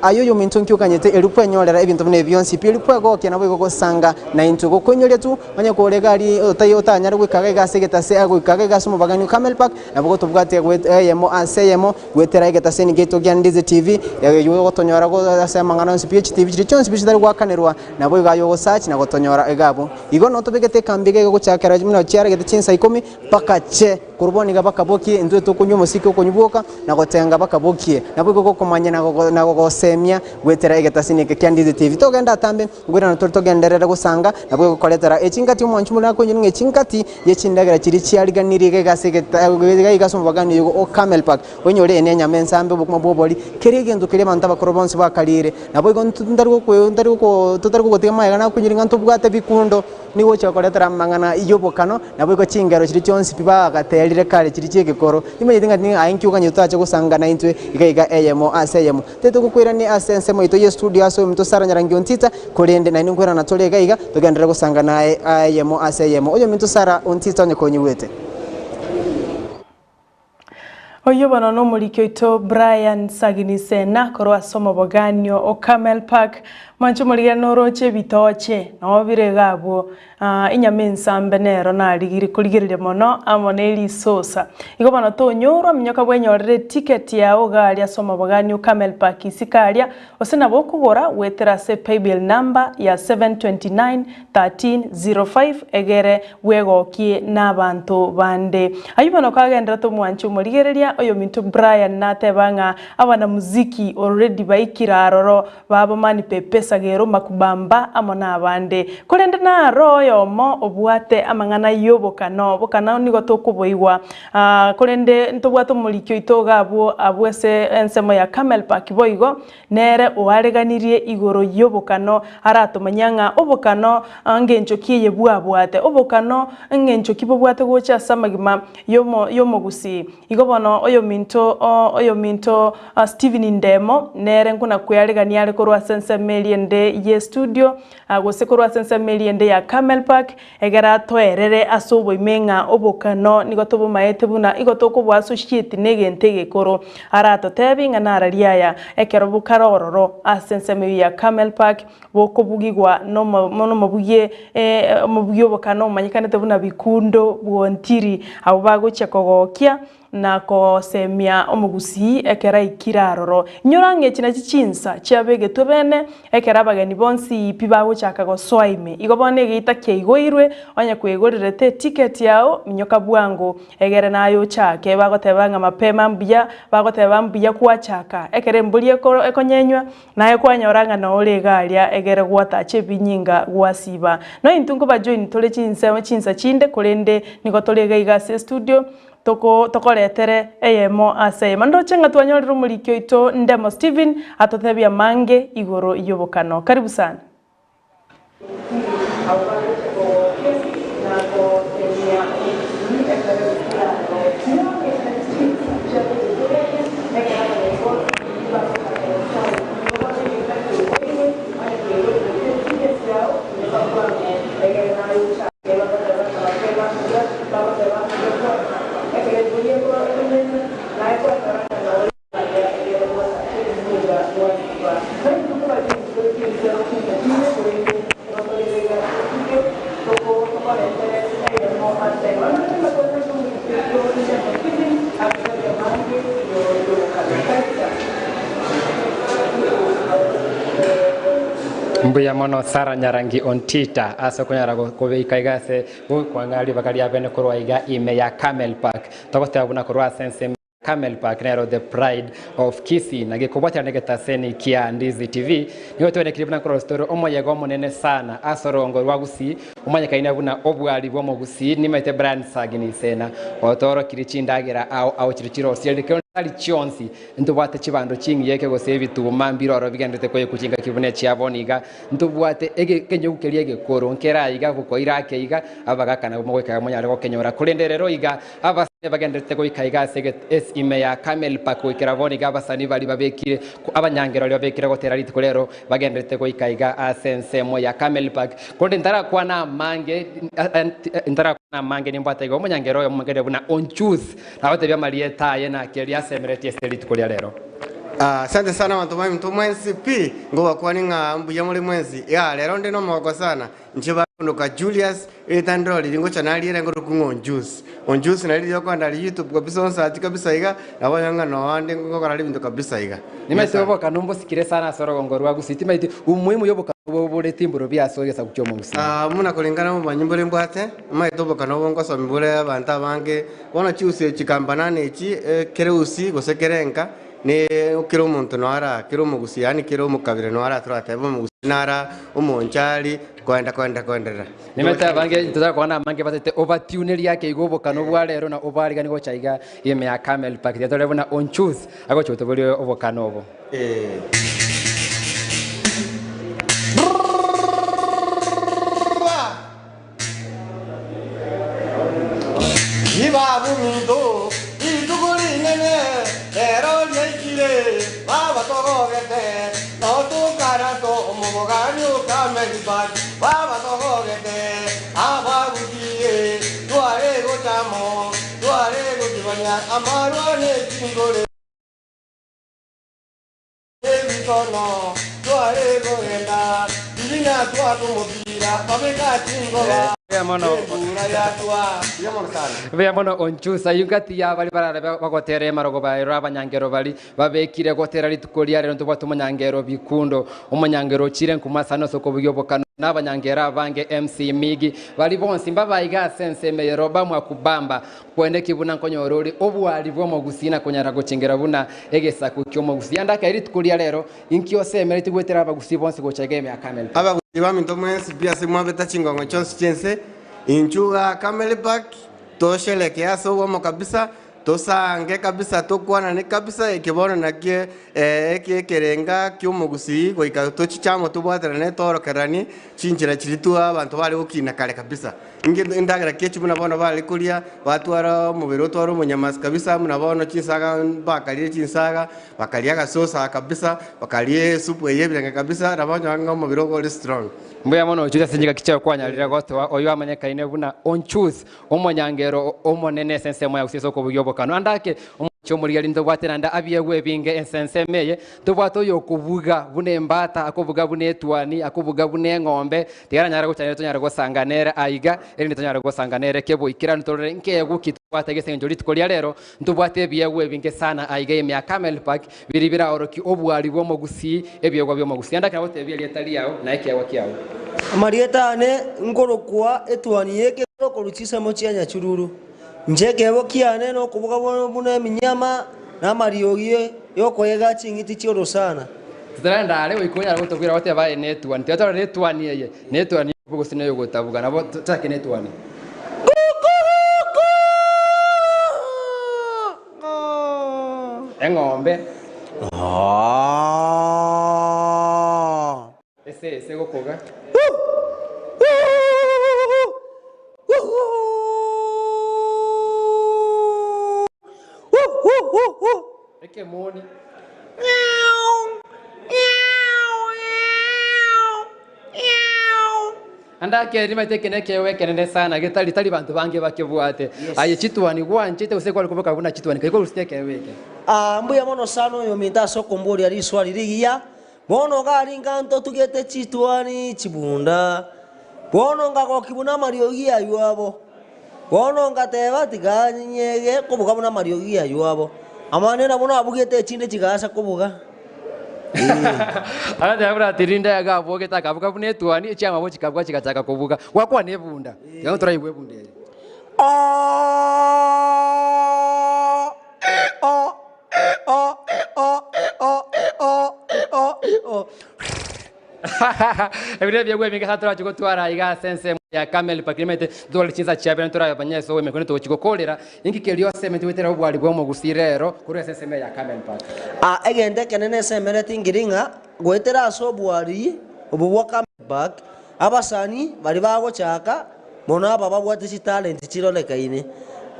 aye oyominto nki okanyete erio kwenyorera ebinto buna ebi bionsi pi, erio kwegokia naboigo gosanga naintwe. Gokoinyoria tu, onye kore egari otai otanyare goika iga iga ase egetase goika iga iga ase omobagani o Camel Park, nabo gotobwatia goet eyemo ase eyemo goetera egetaseni giaito gia Ndizi TV, eywo ogotonyora go ase amang'ana onsi pi ye chitibi chiria chionsi pi chitari goakanerwa, naboigo aye ogosearch na gotonyora iga abwo. Igo notobegete ekambi iga iga gochakera buna chiaregete chinsa ikomi mpaka che. Korwa bono iga bakabokie, intwe tokonywa omosike okonywa bwoka, na gotenga bakabokie. Naboigo gokomanya na gogosemia goetera egetasini eke kia Ndizi TV. Togende atambe, nkoirana tore togenderere gosanga, naboigo gokoretera echingati omwanchi omorero akoinyora ng'a echingati ye chindagera chiria chiariganirie iga iga ase egeta iga iga ase omobagani oyo o Camel Park. Oinyore eye nenyama ensambe, obokima bw'obori, kera egento keria abanto abakoro bonsi bakarire. Naboigo ntari gokwe ntari goko totari gogotiga magega nakoinyora ng'a ntobwate bikundo. Nigo ogochia koretera amang'ana y'obokano, naboigo chingero chiria chionsi pi bagaterire kare chiria chi'egekoro. Timanyeti ng'a nigo aye nki okanyete totache gosanga naintwe iga iga eyemo ase eyemo. Tete gokoirania ase ensemo yaito y'estudio ase oyominto Sarah Nyarangi Ontita, korende naende nkoirana tore iga iga togenderere gosanga naye eyemo ase eyemo. Oyominto Sarah Ontita onye konyigwete. Oyio bono nomoriki oito Brian Sagini Sena korwa ase omoboganio o Camel Park. Mwanche omorigere noroche ebitoche noo bire iga abwo enyama ensambe nero narigire korigereria mono amo ne risosa. Igo bono tonyorwa minyoka bwenyorere eticket yao iga aria ase omoboganio o Camel Park isiko aria gose nabo okogora goetera ase paybill number ya 729 13:05 egere bwegokie nabanto bande. Ayio bono kagenderete omwanchi omorigereria oyominto Brian nateba ng'a abanamuziki already baikire aroro babo Manny Pepe Sagero Makubamba amo nabande. Korende naro. noyomo obwate amang'ana y'obokano, bokano nigo tokoboigwa. Korende ntobwate omoriki oito iga abwo abwo ase ensemo ya Camel Park boigo, nere oareganirie igoro y'obokano aratomanyia ng'a obokano ngencho ki eye bwabwate, obokano ng'encho ki bobwate gocha ase amagima y'omo y'omogusii. Igo bono oyominto oyominto Stephen Ndemo nere nkuna kwearegania are korwa ase ensemo eria ende y'estudio gose korwa ase ensemo eria ende ya Camel Park Egera atoerere ase oboime ng'a obokano nigo tobomaete buna igo tokoboa associate negento egekoro. Aratotebi ng'a nararia aya ekero bokare ororo ase ensemo eyio ya Camel Park bokobugigwa nomobugie omobugia obokano omanyekanete buna Bikundo Bwontiri abwo bagochia kogokia na kosemia omogusii ekero aikire aroro. Inyora ng'a echi nachi chinsa chiabegetwe bene, ekero abageni bonsi pi bagochaka gosoa ime. Igo bono egeita kiaigoirwe, onye kwegorerete etiketi yao, minyoka bwango, egere naye ochake. Bagoteba ng'a mapema mbuya, bagoteba mbuya kwachaka. Ekero embori eko ekonyenywa, naye kwanyora ng'a noo ore iga aria, egere gwatacha ebinyinga gwasiba. Nointwe nkobajoin tore chinse chinsa chinde, korende nigo tore iga iga ase estudio, Toko tokoretere eyemo ase eyemo. Ndoche ng'a twanyorire omoriki oito Ndemo Stephen atotebie amange igoro y'obokano. Karibu sana. Mbuya mono Sarah Nyarangi Ontita ase okonyara kobeika iga ase Gokwang'a ribaga ria bene korwa iga ime ya Camel Park. Togoteba buna korwa ase ensemo ya Camel Park nero the pride of Kisii. Na gekobwatana negetaseni kia Ndizi TV, nigo twenekirie buna nkorora tore omoyega omonene sana ase orongo rwa Gusii omanyekaine buna obwari bw'omogusii. Nimaete Brian Sagini Isena otoorokirie chindagera ao ao chiria chirosirie kero tari chionsi ntobwate chibando ching'iya eke gose ebituma mbiroro bigenderete koyekwa chingaki buna echia bono iga. Ntobwate ekenyogu keria egekoro nkere aiga gokoira ake iga, abagaka nabo mogoika iga monyare gokenyora. Korende rero iga, abasani bagendererete goika iga ase ime ya Carmel Park goikera bono iga abasani baria babekire, abanyangero baria babekire gotera rituko rero bagendererete goika iga ase ensemo ya Carmel Park. Korende ntarakwana amange, ntarakwana amange nimbwate iga omonyangero oyomo omong'ina buna Onchus, nagotebia amarieta aye naki aria asemeretie ase rituko ria rero. Asante sana abanto baminto mwensi pi, ngobakwanie ng'a mbuya more mwensi. Yaa, rero nde nomogoko sana, inche bakondoka Julius, erieta ndiro riria ngocha nariera ngoroku ng'a Onjusi. Onjusi nari riria okoenda aria youtube kabisa onsachi kabisa iga, nabo onye ng'a noo ande ngokora ebinto kabisa iga. Nimaete Yes. obokano mbosikire sana ase orogongo rwa Gusii, timaeti umuhimu y'obokano obo bore timboro bia ase egesaku ki'omogusii. Buna koreng'ana obomanyi mbore mbwate, nimaete obokano obo ngosomi bore abanto abange, bono chiusi echi chikambanana echi, kera eusi gose kera enka, Ne kera omonto noara, kera omogusi, yaani kera omokabira noara toratebe omogusi nara omonchari, koenda koenda koenderera. Nimanyete abange totakwana amange batete obatiunerie ake igo obokano bwa rero na obaarigani gocha iga ime ya Carmel Park tiga tore buna Onchus agocha gotoboria obokano obo. Ibabuminto, rituko rinene rero riaikire, baba togogete, notokarato omobogani o Carmel Park, baba togogete, abagusie, tware gochamo, tware gotibania amarwa ne chingore. Ebikono tware kogenda, riria natwaka omopira, babeka chingoba, embura yatwa. Mbuya mono sana. Mbuya mono Onchusa, ayio ngati ya baria barare bagotera emarogoba ero abanyangero baria babekire gotera rituko ria rero ntobwate omonyangero Bikundo, omonyangero ochire nkuma sana ase okobugia obokano na abanyangero abange MC Migi baria bonsi mbabaiga ase ensemo eye Roba Mwakubamba Kweneki buna nkonyora ore obwari bw'omogusii na konyara gochengera buna egesaku ki'omogusii. Ande akae rituko ria rero, inki osemeretie goetera abagusii bonsi gocha iga ime ya Carmel Park? Baminto mwensi pi ase mwabeta chingongo chionsi chi'ense, inchuo igaa Camel Park, tosherekee ase obomo kabisa, tosange kabisa, tokwanane kabisa, eke bono nakio eke ekerenga ki'omogusii goika tochiche amo tobwaterane toorokeranie chinchera chiria twa abanto bare gokina kare kabisa. Inki endagera ki echi buna bono bare koria, batwara omobere otware omonyamasi kabisa, buna bono chinsaga bakarire chinsaga, bakaria agasosa kabisa, bakaria esupu eye ebirenge kabisa, nabo onyore ng'a omobere ogo ore strong. Mbuya mono Ochuth ase chingaki chiao kwanyarire gotoa oyio amanyekaine buna Onchuth, omonyangero omonene ase ensemo ya gusii ase okobugia obokano. Ande ake omochie omorigeri ntobwate naende abiegwe ebinge ense ensemo eye, ntobwate oyokobuga buna embata, akobuga buna etuani, akobuga buna eng'ombe, Tiga nanyare gocha nere tonyare gosanga nere aiga, erinde tonyare gosanga nere keboikeranu torore nkeegwa ki tobwate gese engencho rituko ria rero ntobwate ebiegwa ebinge sana aiga ime ya Camel Park biria biraorokie obwari bw'omogusii, ebiegwa bi'omogusii. Naende ekero agotebia erieta riao na ekeegwa kiao. Amarieta ane nkorokwa etuoni y'ekero korwa chinsemo chia Nyachururu. Inche ekeebo kiane nokoboka buna eminyama, na amariogi y'okoyega ching'iti chi'orosana. Titoragenda are goika onyare gotobwera goteba aye netuani. Tiga torore etuani eye, netuani y'obobe gose neyogotabuga. Nabo tochake netuani. Eng'ombe. Esese gokoga. Ekemoni. Ande ake rimaete eke nekeegwa ekenene sana getari tari banto bange bakebwate. Aye chituani gwanchete gose kware koboka buna chituani kai korusia ekeegwa eke. Aa, mbuya mono sana oyominto ase okomboria riswali rigiya. Bono garinga ntotugete chituani chibunda, bono ngagokia buna amariogi ayio abo. Bono ngateba, Tiga nyege kobuga buna amariogi ayio abo. Amang'ana nabwo nabugete echinde chigaasa kobuga. Ee. Agateba buna tirinde iga abogete akabuga buna etuani, echiamabo chikabuga chigachaka kobuga. Gwakwana ebunda, tiga toraigwe ebunda eye. Ebiro ebiegwa ebinge ase torache gotwara aiga ase ensemo ya Camel Park nimanyete ntotware chinsa chiabere ntorabanye ase obwemekone togochi gokorera inki keria osemete goetera obwari bwa omogusii rero korwa ase ensemo ya Camel Park. Aa egento ekenene esemereti nkeri ng'a goetera ase obwari obo bwa Camel Park, abasani baria bagochaka mono aba babwate chitalenti chirorekaine.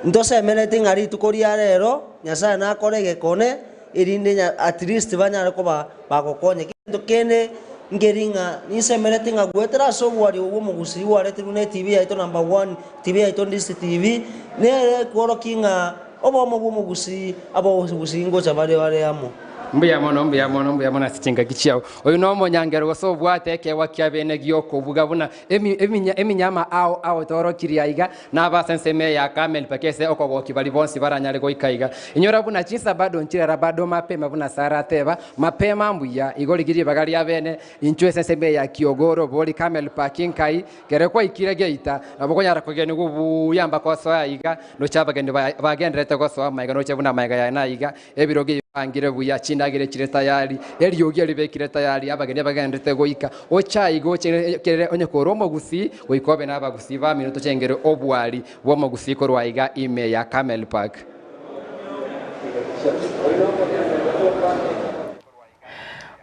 Ntosemereti ng'a rituko ria rero Nyasae nakore egekone erinde at least banyare koba bagokonya. Egento kende nkeri ng'a ninsemereti ng'a goetera ase obwari obo bw'omogusii bwaretirwe ne TV yaito number one, TV yaito Ndisi TV, nere ekworokia ng'a obomo bw'omogusii, abagusii ngocha bare bare amo. Mbuya mono, mbuya mono, mbuya mono ase chingaki chiao. Oyo nomonyangero gose obwate ekeegwa kia bene gi'okobuga buna emi, eminya, eminyama ao ao torokirie aiga, na abase ensemo eye ya Karmeli mpaka ase okogokia baria bonsi baranyare goika iga. Inyora buna chinsa bado nchirera bado mapema buna Sara ateba, mapema mbuya, igo rigia ribaga ria bene, inchuo ase ensemo eye ya Kiogoro, bori Karmeli Park nkai, kere kwaikire geita, nabo okonyara kogenigwa buya mpaka osoe aiga, noche abageni ba, bagendererete gosoa amaiga noche buna amaiga yane aiga, Ebirogo ebibangire buya, chindagera echire tayari, eriogi eribekire tayari, abageni abagenderete goika. Oche aiga oche kerere onye kore omogusii, goika obe nabagusii bamino tochengere obwari bw'omogusii korwa aiga ime ya Camel Park.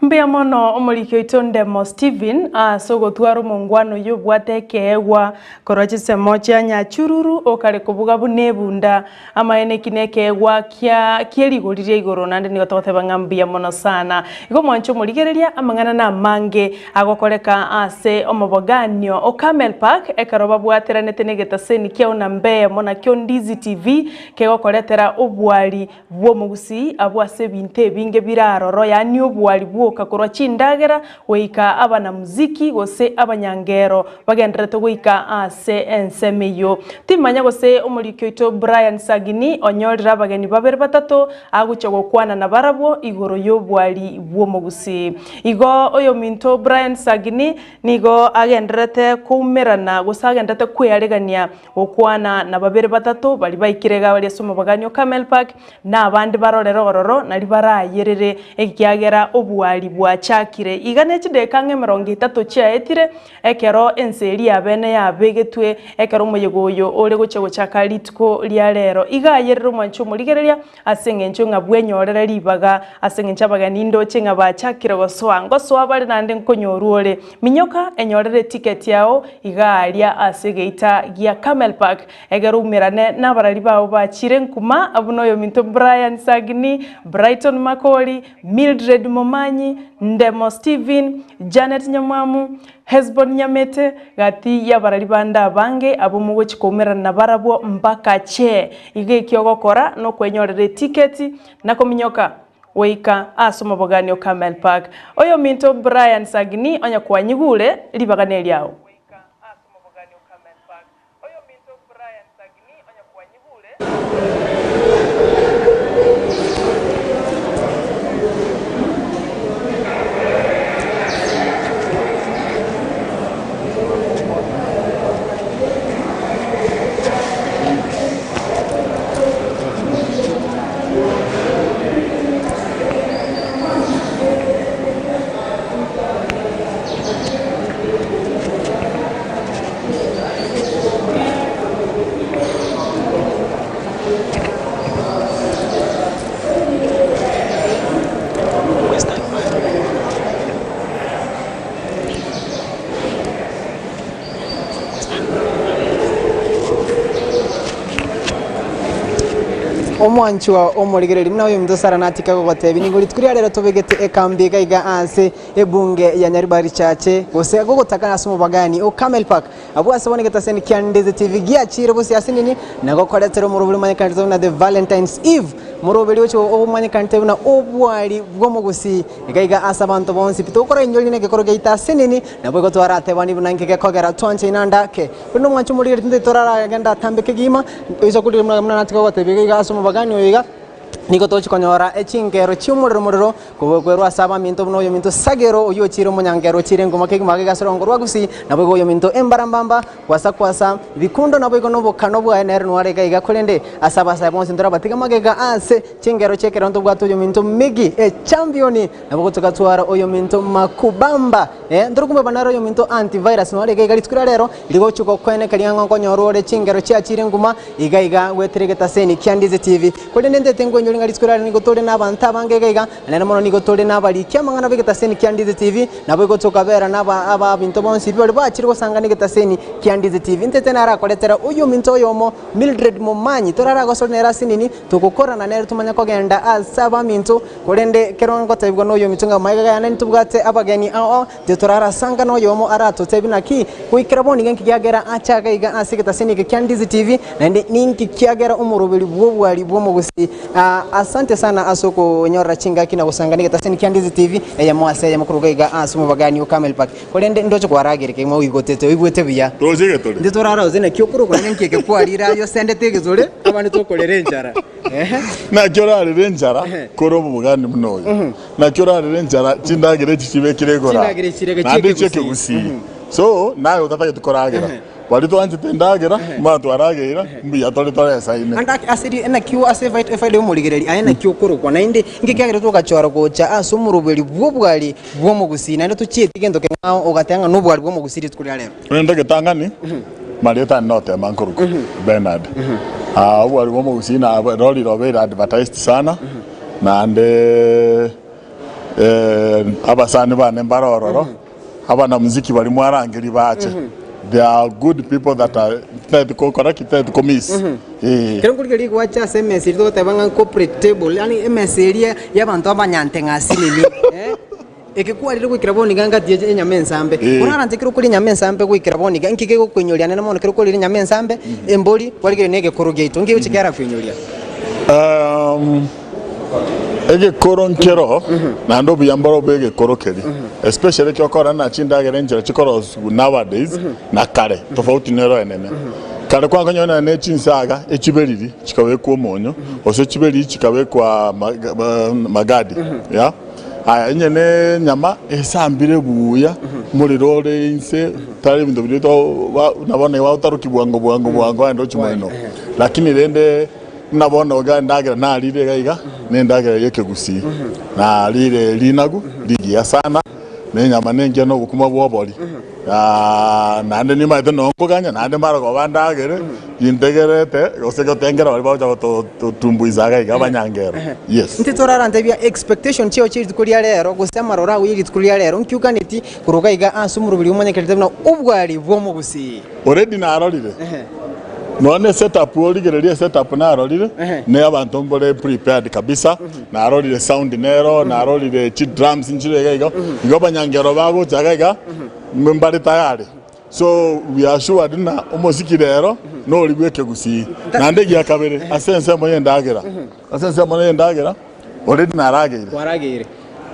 Mbuya mono omoriki oito Ndemo Stephen ase ogotwara omongwana oyio obwate ekeegwa korwa chinsemo chia Nyachururu okare kobuga buna ebunda. Amaene eki nekeegwa kia kierigori ria igoro naende nigo togoteba ng'a mbuya mono sana. Igo mwanche omorigereria amang'ana namange agokoreka ase omoboganio o Camel Park ekero babwateranete negetaseni kiao namba eyemo nakio Ndizi TV kegokoretera obwari bw'omogusii abwo ase ebinto ebinge bire aroro, yaani obwari bwoka korwa chindagera goika abanamuziki gose abanyangero bagendererete goika ase ensemo eyio. Timanya gose omoriki oito Brian Sagini onyorire abageni babere batato agochia gokwana nabarabwo igoro y'obwari bw'omogusii. Igo oyominto Brian Sagini nigo agendererete koumerana gose agendererete kwearegania Gokwana na babere batato baria baikire iga baria ase omobagani o Carmel Park, na abande barorere ororo, nario barayerere, ekiagera obwari. Obwari bwachakire. Iga ne chideka ang'e 30 chiaetire ekero ense eria y'abene yabegetwe ekero omoyega oyo ore gochia gochaka rituko ria rero. Iga ayerire omwanchi omorigereria ase eng'encho ng'a bwenyorere ribaga ase eng'encho abageni ndoche ng'a bachakire gosoa. Ngosoa bare naende nkonyorwa ore. Minyoka enyorere etiketi yao iga aria ase egeita gia Camel Park Ekero oumerane nabarari bao bachire nkuma, buna oyominto Brian Sagini, Brighton Makori, Mildred Momanyi, Ndemo Stephen, Janet Nyamwamu, Hesbon Nyamete, gati y'abarari bande abange abwo mogochia koumerana nabarabwo mpaka chee. Igo eki ogokora nokwenyorera etiketi na kominyoka goika ase omobogani o Carmel Park. Oyominto Brian Sagini onye kwanyigure, ribaga neriao. Omwanchwa omorigereria buna oyominto Sara natika gogotebia, Nigo rituko ria rero tobegete ekambi iga iga ase ebunge ya Nyaribari Chache, gose gogotaka ase omobagani o Camel Park. Abwo ase bono egetaseni kia Ndeze TV giachire bosio ase nini na gokoretera omoroberi omanyekanete buna The Valentine's Eve, moroberi oche omanyekanete buna obwari bw'omogusii. Iga iga ase abanto bonsi pi togokora enyori na egekoro giaito ase nini, naboigo twaratebani buna inki gekogera twanchaine ande ake. Korende omwancho omorigereria tintari toraragende atambe kegima, oisa korigereria buna buna natige gotebia iga iga ase omobagani oyo iga, nigo togochia konyora echingero chi'omorero morero kobekwerwa ase abaminto buna oyominto Sagero oyio ochiire omonyangero ochiire enguma kegima ake ase orongo rwa Gusii, naboigo oyominto Embarambamba, Kwasa kwasa, bikundo naboigo nobokano bwaye nere noare iga iga korende ase abasae bonsi ntorabatige magega ase chingero chi'ekerero ntobwate oyominto Miggy echampioni nabo togatwara oyominto Makubamba eh ntorikomweba nere oyominto Antivirus noare iga iga rituko ria rero rigochia gokweneka ring'ang'o nkonyora ore chingero chiachire nguma iga iga goetera egetaseni kia Ndizi TV korende ntete nkoinyore ng'a rituko ria rero nigo tore nabanto abange iga iga Naende mono nigo tore nabariki amang'ana b'egetaseni kia Ndizi TV, naboigo tokabera naba ababinto bonsi baria bachire gosangana egetaseni kia Ndizi TV. Intete narakoretera oyominto oyomo Mildred Momanyi, toraragosore nere ase nini, togokorana nere tomanye kogenda ase abaminto, korende ekero ngotebigwa noyominto ng'a magega yane ntobwate abageni ao, intwe torarasangane oyomo aratotebie naki goikera bono iga nki kiagera ache iga ase egetaseni eke kia Ndizi TV, naende ninki kiagera omoroberi bw'obwari bw'omogusii. Asante sana ase okonyorera chingaki na gosangana egetaseni kia Ndizi TV eyemo ase eyemo koruga iga ase omobagani o Camel Park. Korende ndoche kwaragere kegima oigotete oigwete buya. Roche egetore. Intwe torarose naki okorokwa naende nki eke kwarire aye osendete egesore abande tokorera enchara. Ehe. Naki orarere enchara kore omobogani buna oyo. Naki orarere enchara chindagera echi chibekire igoro aa. Chindagera echi chire Naende chi'ekegusii. echi'ekegusii. So naye otatageti koragera. Baria twanchete endagera, mbuna twarageire, mbuya tore toresaine. Ande ake ase ri naki ase efaida efaida y'omorigereria aye naki okorokwa, naende inki kiagera togachora gocha ase omoroberi bw'obwari bw'omogusii, naende tochieti gento keng'ao ogateba ng'a nobwari bw'omogusii rituko ria rero. Rende egetang'ani, marieta ane notema nkorokwa Bernard. Ah, obwari bw'omogusii na rori robeire advertised sana, naende abasani bane mbare ororo. Abanamuziki baria mwarangerie bache they are good people that are titageti gokora ki titageti ko miss eh. Ekero nkorigereria gwacha ase emesa eria togoteba ng'a corporate table yaani emesa eria ya abanto abanyante ng'a asinini eh, eke kwarire goikera bono iga ngati ya enyama ensambe. Eh. Oraranche ekero okoria enyama ensambe goikera bono iga, nki kegokoinyoria nene mono ekero okorire enyama ensambe, embori, kwarigereria na egekoro giaito, nki egochia kiarakoinyoria? Um, Egekoro nkero, naende obuya mboro bw'egekoro keria, especially ekio okorora na chindagera enchera chikorosiwa nowadays na kare, tofauti nero enene. Kare kwakonyora nonya ne chinsaga echiberiri chikabekwa omonyo, gose chiberiri chikabekwa magadi, yeah. Aya onye ne enyama esambire buya, omorero ore inse, tari ebinto biria to ba buna bono iga otarokia bwango bwango bwango aende ochie moino. Lakini rende. Buna bono iga endagera narire iga iga, na endagera ya ekegusii. Narire rinagu rigiya sana, na enyama nengiya na obokima bwa obori. Naende nimanyete noo nkoganya, naende mara koba ndagere, gintegerete gose gotengera baria bagocha gototumbuisa iga iga abanyangero. Yes. Intwe torarantebia expectation chiao chia rituko ria rero gose amaroro ao ye rituko ria rero nkiukaneti korwa iga iga ase omoroberi omonyekerete buna obwari bw'omogusii. Already narorire nonya ne setup origererie esetup narorire ne abanto mbore prepared kabisa narorire sound nero narorire chidrums nchire iga iga igo abanyangero bagocha iga iga mbare tayari so we are assured ng'a omosiki rero nori bwa ekegusii naende egia kabere ase ensemo ya endagera ase ensemo ya endagera already narageire Kwarageire.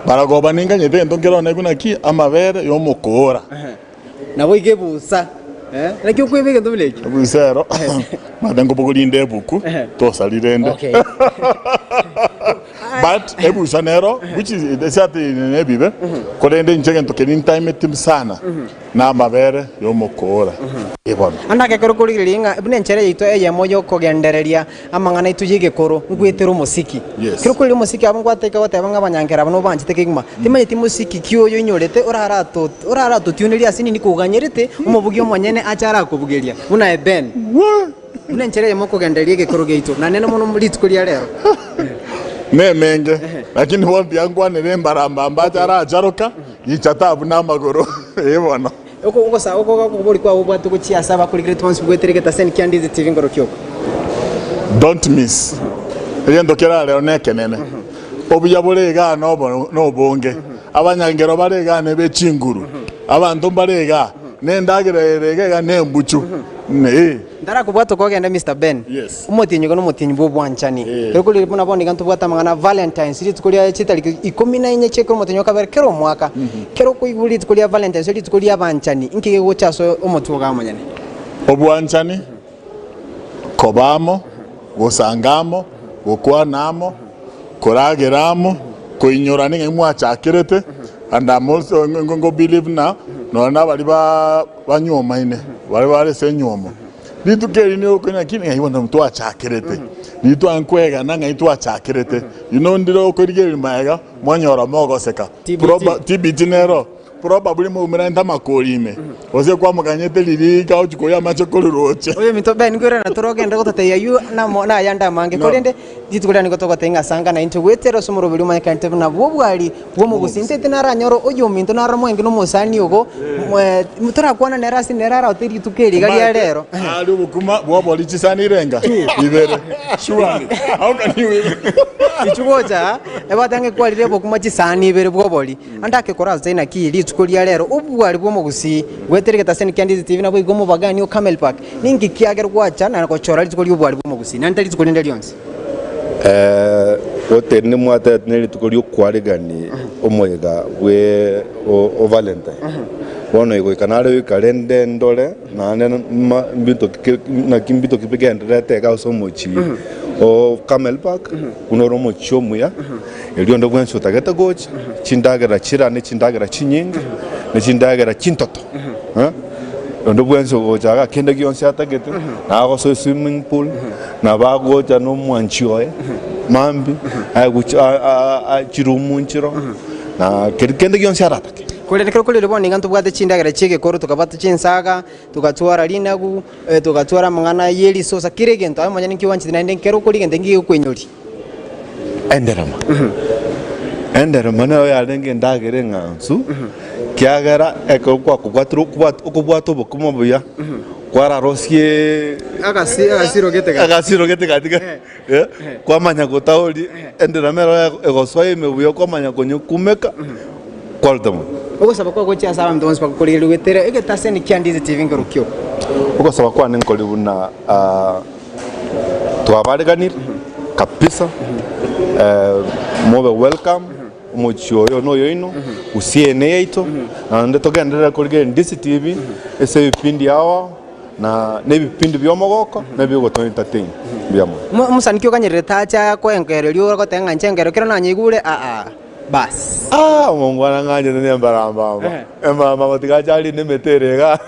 Baragoba ninganyete egento nkere one naki amabere yomokoora. Naboigo ebusa, eh, naki okweba egento buna ekio? Ebusa ero, mate nkobogoria inde ebuku, tosari rende. Okay. But ebusa nero, which is ase ati nebibe, korende inche egento keria ntaimeti sana, na amabere yomokoora. Eh bono. Ande agekero korigereria ng'a buna enchera yaito eyemo y'okogendereria amang'ana aito y'egekoro ngwetera omosiki. Yes. Ekero okoreria omosiki abwo ngwateka goteba ng'a abanyankere aba nobanchete kegima. Timanyeti mosiki ki oyo oinyorete orarato oraratotionerie ase nini koganyerete omobugi omonyene ache arakobugeria buna aye Ben. Buna enchera eyemo okogendereria egekoro giaito na nene mono rituko ria rero. Nemenge, lakini bono tiankwanera embarambamba ache aracharoka, gicha tabuna amagoro. Eh bono. Oko ogosa oko gokobori kwao obwate gochia ase abakorigeretie bonsi bwetere egetaseni kia Ndizi TV ngorokio oko. Don't miss. Egento kera rero nekenene. Obuya bore igaa nobo nobonge. Abanyangero bare igaa nebe chinguru. Abanto mbare igaa. Nendagera ere iga iga nembuchu. Ee. Ntarakobwata okogenda Mister Ben. Yes. Omotienyi ogo nomotienyi bw'obwanchani. Ekero kore buna bono iga ntobwate amang'ana a Valentines rituko ria chitariki ikomi na inye chiekero omotienyi o kabere kera omwaka. Kero okoigwa rituko ria Valentines rituko ria abanchani inki gegocha ase omotwe ogo omonyene? Obwanchani, koba amo, gosanga amo, gokwana amo, koragera amo, koinyorana ng'a imwachakerete and I'm also ngo believe ng'a nonya na baria ba banywomaine baria bare ase enywomo. Rituko eri nigo okoigwa naki ng'ai bono twachakerete, riria twankwegana ng'ai twachakerete, you know ndire okorigereria magega mwanyora mogoseka. TBT. Proba TBT nero probably moumeranete amakori ime, gose kwamokanyete riria ikagochia koywa amache korwa roche. Oyo ominto Ben nkoirana tore ogende gototebia ayio namo nayande amange, No. korende rituko riane nigo togotebia ng'a sanga naintwe goetera ase omoroberi omanyekanete buna bw'obwari bw'omogusi. Intwe tinaranyore oyominto naro mwenge nomosani ogo, torakwana nere ase nere araote rituko eri iga ria Omanyete, rero. aria obokima bw'obori chisani irenga ibere. Surely, how can you even Inchuo gocha ebwate ang'e kwarire obokima chisani ibere bw'obori. Ande akekora ase naki rituko ria rero obwari bw'omogusii goetera egetaseni kia Ndizi TV naboigo omobagani o Camel Park. Ninki kiagera gwacha na gochora rituko ri'obwari bw'omogusii naende tari rituko rinde rionsi? Goteri nimwatebete nerituko ri'okwarigani omoyega bwe o Valentine. Bono igoika nare goika rende ndore naende mbinto ki naki mbinto ki bigendererete iga ase omochie o Camel Park buna ore omochie omuya. Erio onde bwensi otagete gocha, chindagera chira ne chindagera chinyinge, ne chindagera chintoto. Eh? Onde bwensi ogocha iga kende gionsi atagete, nagosoa eswimming pool, nabo agocha na omwanchi oye, mambia, aye gochi a- a- a chirumu nchiro, na keri kende gionsi aratake. Korende ekero korire bono iga ntobwate chindagera chi'egekoro, tokabwata chinsaga, togatwara rinagu, togatwara amang'ana ye risosa, kera egento aye omonyene nki oanchete naende ekero okoria egento nki gegokoinyoria. Enderema. Enderema nero yarenge endagera eng'ansu, kiagera ekero kwakobwatire okobwat okobwata obokima buya, kwararosie Agasi agasiro gete gati. agasiro gete gati ga eh, kwamanya gotaoria enderema ero ego egosoa ime buya kwamanya konyekumeka kwaruta monwe. Ogosaba kwao gochia ase abanto bonsi bagokorigereria goetera egetaseni kia Ndizi TV nkerokio. Ogosaba kwane nkori buna Twabareganire kabisa, mobe welcome, omochie oyo noyoino, gusii eye neyaito, naende togenderere korigereria Ndizi TV ase ebipindi ao ao, na na ebipindi bia omogoko na ebigoto entertain. Mbuya mono. Omosaniki okanyererete ache akoe enkero eria ogoteba ng'a inche enkero ekero nanyeigure aa baas. Ah, omongwana ng'anchete nembarambamba, embarambamba tiga ache arinde emete ere igaa.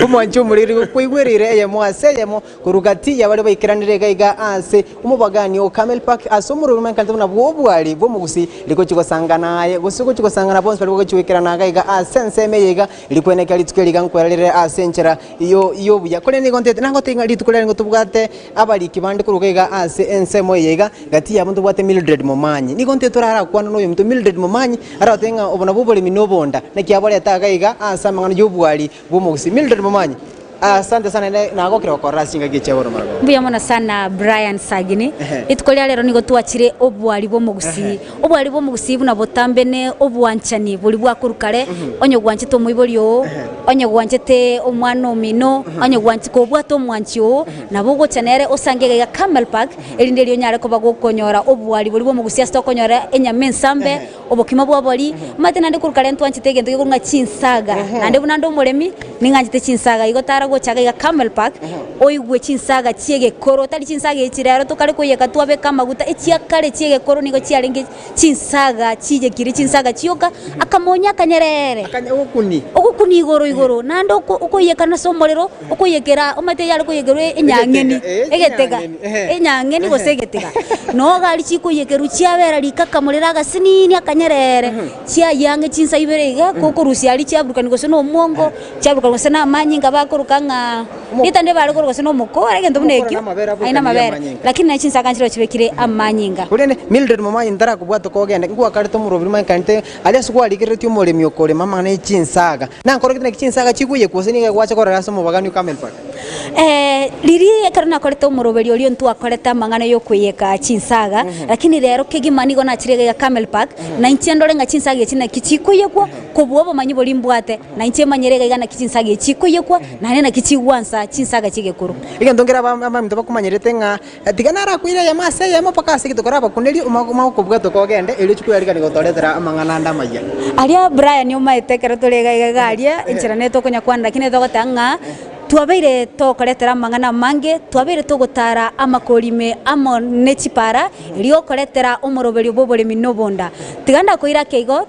Omwanchi omoriri kwaigwereire eyemo ase eyemo korwa gati ya baria baikeranire iga iga ase omobagani o Camel Park ase omorweri omanyekanete buna bw'obwari bw'omogusi rigochia gosangana aye gose gochia gosangana bonsi baria bagochia goikerana iga iga ase ensemo eye iga rikwenekera rituko eri iga nkwererire ase enchera y'obuya. Korende nigo ntete nagotebia ng'a rituko riaye nigo tobwate abariki bande korwa iga iga ase ensemo eye iga gati yabo ntobwate Mildred Momanyi. Nigo ntete torarakwane noyominto Mildred Momanyi aragotebie ng'a obo nabwo oboremi na obonda naki aborete iga iga ase amang'ana y'obwari bw'omogusii. Mildred Momanyi. Asante sana naende nagokire gokorora ase chingaki echi bono maragoba. Mbuya mono sana Brian Sagini. Rituko ria rero nigo twachire obwari bw'omogusii. Obwari bw'omogusii buna botambe ne obwanchani boria bwa korwa kare, onye gwanchete omoibori oo, onye gwanchete omwana omino, onye gwanchi kobwate omwanchi oo, nabo ogocha nere osange iga iga Camel Park, erinde erio onyare koba gokonyora obwari boria bw'omogusii ase tokonyora enyama ensambe, Obokima bw'obori, omanyete naende korwa kare ntwanchete egento gekorwa ng'a chinsaga, naende buna nde omoremi, ning'anchete chinsaga, igo tara gocha iga iga Camel Park, oigwe chinsaga chi'egekoro, tari chinsaga echi rero tokare koiyeka twabeka amaguta, echia kare chi'egekoro nigo chiarenge chinsaga chiyekire, chinsaga chioka, akamonyo akanyerere, ogokuni igoro igoro, naende oko okoiyeka nase omorero, okoiyekera omanyete yare koiyekerwa enyang'eni, egetega. Enyang'eni gose egetega, nogari chikoiyekerwa chiabera rikaka morero agasinini akanyerere, chiayia ang'e chinsa ibere iga, gokorusia aria chiaburukani gose na omwongo, chiaburukani gose na amanyinga bakoroka ng'a ritande bare korwa gose na omokora egento buna ekio, aye na amabere, lakini naye chinsaga nchireo chibekire amanyinga. Korende Mildred momanyi ntarakobwata kogenda, nkwakarete omorobiri omanyekanete aria ase kwarigereretie omoremi okorema amang'ana e chinsaga. Nankorogete naki chinsaga chikoiyekwa gose nigo egwacha korora ase omobagani o Camel Park. Riria ekero nakorete omoroberio oria ntwakorete amang'ana y'okoiyeka chinsaga, lakini rero kegima nigo nachire iga iga Camel Park, na inche ndore ng'a chinsaga echi naki chikoiyekwa, kobua obomanyi boria mbwate, na inche manyere iga iga naki chinsaga echi chikoiyekwa, naende naki chigwansa chinsaga chi'egekoro. Egento nkere abaminto bakomanyerete ng'a tiga narakoire eyemo ase eyemo mpaka ase egento korabakunerie omanye kobwata okogende erio ochie koyarigania gotoretera amang'ana ande amayia. Aria Brian omaete ekero tore iga iga iga aria, enchera nere tokonya kwana lakini togoteba ng'a twabeire tokoretera amang'ana amange, twabeire togotara amakori ime amo ne chipara, erio okoretera omoroberio bw'oboremi na obonda. Tiga ndakoire ake igo,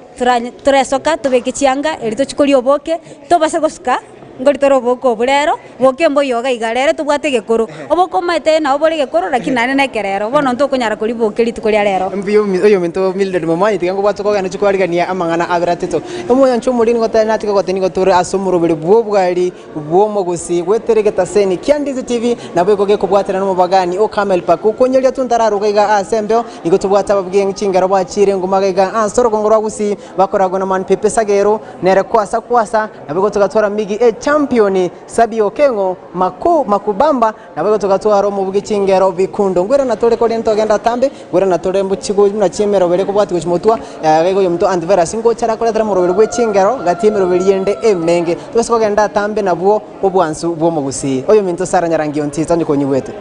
toresoka tobeke chianga erio tochie koria oboke, tobase gosuka. Nkori tore oboke obo rero, boke mboiyo iga iga rero tobwate egekoro. Oboke omanyete nabo bore egekoro lakini naende na ekerero, bono ntokonyara koria boke rituko ria rero. Mbuya oyominto Mildred Momanyi tiga nkobwate kogenda chikwarigania amang'ana aberatito. Omoyancha omoria nigo tari natike goteba nigo tore ase omoroberi bw'obwari bw'omogusii goetera egetaseni kia Ndizi TV naboigo gekobwatana nomobagani o Carmel Park okonyeria tontararuga iga ase embeo nigo tobwate ababugia chingero bachire nguma iga iga ase orogongo rwa Gusii bakoragwa na Man Pepe Sagero nere kwasa kwasa Naboigo togatwara Migi echampioni, Sabby Okeng'o, Maku, Makubamba, naboigo togatwara omobugi chingero Bikundo. Ngwirana tore korende togenda atambe, ngwirana tore mbochigo buna chi'emeroberi ekobwatia gochia motwa, iga oyominto Antivirus ngocha arakoretera omoroberi bwe chingero gati y'emeroberi ende emenge. Tobase kogenda atambe nabwo obwansu bw'omogusii. Oyominto Sarah Nyarangi Ontita onye konyigwete.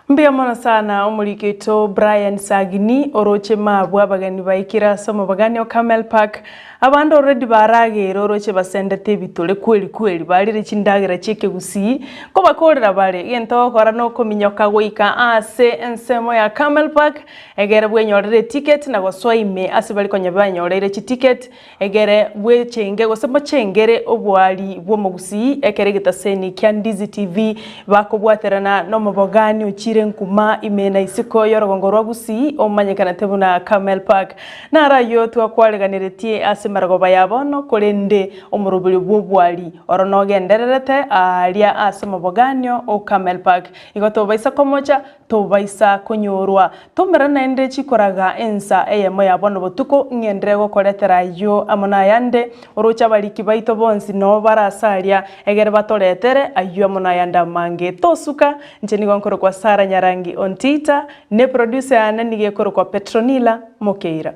Mbuya mono sana omoriki oito Brian Sagini oroche mabwo abageni baikire ase omobagani o Camel Park. Abande already barageire oroche basendete ebitore kweri kweri barire chindagera chi'ekegusii nkobakorera bare egento ogokora nokominyoka goika ase ensemo ya Camel Park egere bwenyorere eticket na gosoa ime ase bari konya banyoreire chiticket Egere bwechenge gose mochengere oboari bw'omogusii ekero egetaseni kia Ndizi TV bakobwaterana nomobogani ochire nkuma ime na isiko y'orogongo rwa Gusii omanyekanete buna Camel Park. Naro ayio twakwareganeretie ase marogoba ya bono korende omoroberio bw'oboari oro nogendererete aaria ase omoboganio o Camel Park. Igo tobaisa komocha Tobaisa konyorwa. Tomera naende chikoraga ensa eyemo ya bono botuko, ng'enderere gokoretera ayio amo nayande, oroche abariki baito bonsi noo bare ase aria, egere batoretere ayio amo nayande amange. Tosuka, inche nigo nkorokwa Sarah Nyarangi Ontita, ne producer yane nigo ekorokwa Petronila Mokeira.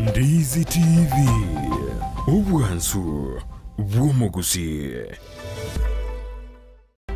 Ndizi TV. Obwansu bw'omogusii.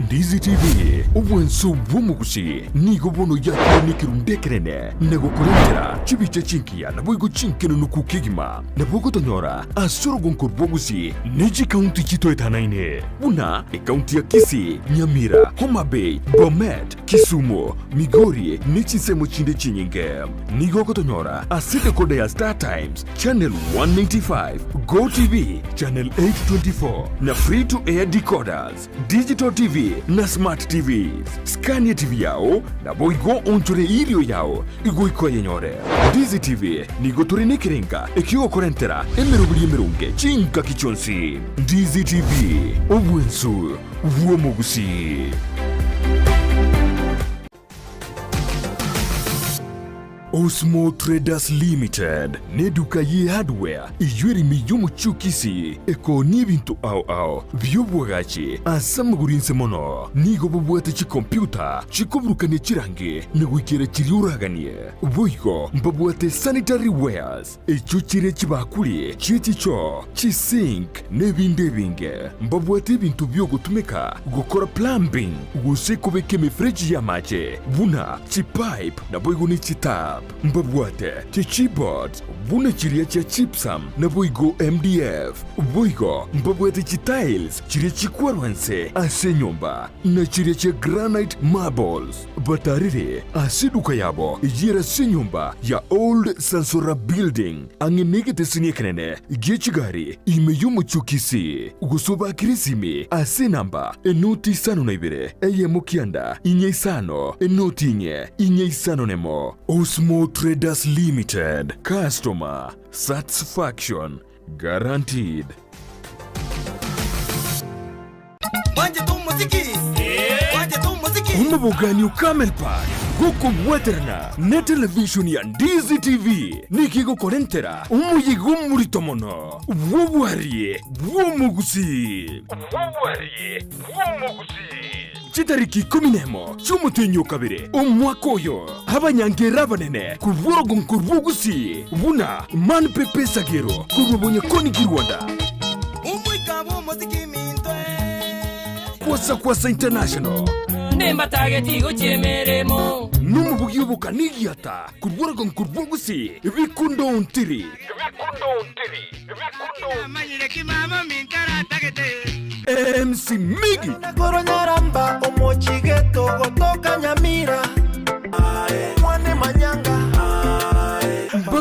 Ndizi TV, obwansu bw'omogusii nigo bono yakire nekerundu ekenene na gokorentera chibicha chingiya naboigo chinkenenuku kegima. Nabo ogotonyora ase orogonko rw'ogusii ne chikaunti chitoetanaine buna ekaunti ya Kisii, Nyamira, Homa Bay, Bomet, Kisumu, Migori ne chinsemo chinde chinyinge. Nigo ogotonyora ase decoder ya Star Times, Channel 195, Go TV, Channel 824 na Free to Air decoders, Digital TV na Smart TVs. Skania TV yao naboigo onchore erio yao igoika oyenyore. Ndizi TV nigo tore nekerenga ekiogokorentera emeroberi emeronge chingaki chionsi. Ndizi TV, obwensu bw'omogusii. Osmo Traders Limited neduka ye hardware eyio ere ime y'omochie o Kisii ekoonia ebinto ao ao bi'obwagachi ase amagoro inse mono. Nigo bobwate chikompyuta chikoburukania chirangi na goikera chiria oraganie. Boigo mbabwate sanitary wares Echio chire chibakuri chie chichoo, chisink, na ebinde ebinge. Mbabwate ebinto bi'ogotumeka gokora plumbing gose kobeka emefereji y'amache buna chipipe naboigo ne chitap. Mbabwate chichipboards buna chiria chia gypsum naboigo MDF. Boigo mbabwate chitiles chiria chikwarwa nse ase enyomba na chiria chia granite marbles. Batarire ase eduka yabo eyio ere ase enyomba ya Old Sansora Building, ang'e negeteseni ekenene gie chigari ime y'omochie o Kisii, gose obakire esimi ase enamba enoti isano na ibere, eyemo kianda, inye isano, enoti inye, inye isano nemo. Osmo Traders Limited, Customer Satisfaction Guaranteed. Omobogani o Camel Park gokobwaterana ne television ya Ndizi TV nigo egokorentera omoyega omorito mono bw'obwarie bw'omogusii. Chitariki ikomi nemo chi'omotienyi o kabere omwaka oyo, abanyangera abanene korwa orogonko rw'Ogusii buna Man Pepe Sagero korwa Bonyakoni Kirwanda, Kwasa Kwasa International, nomobugi obokanigiata korwa orogonko rw'Ogusii Bikundo Ontiri. MC Miggy.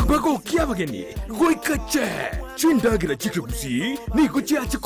Bagokia abageni goika che chindagera chi'ekegusii nigo chiache.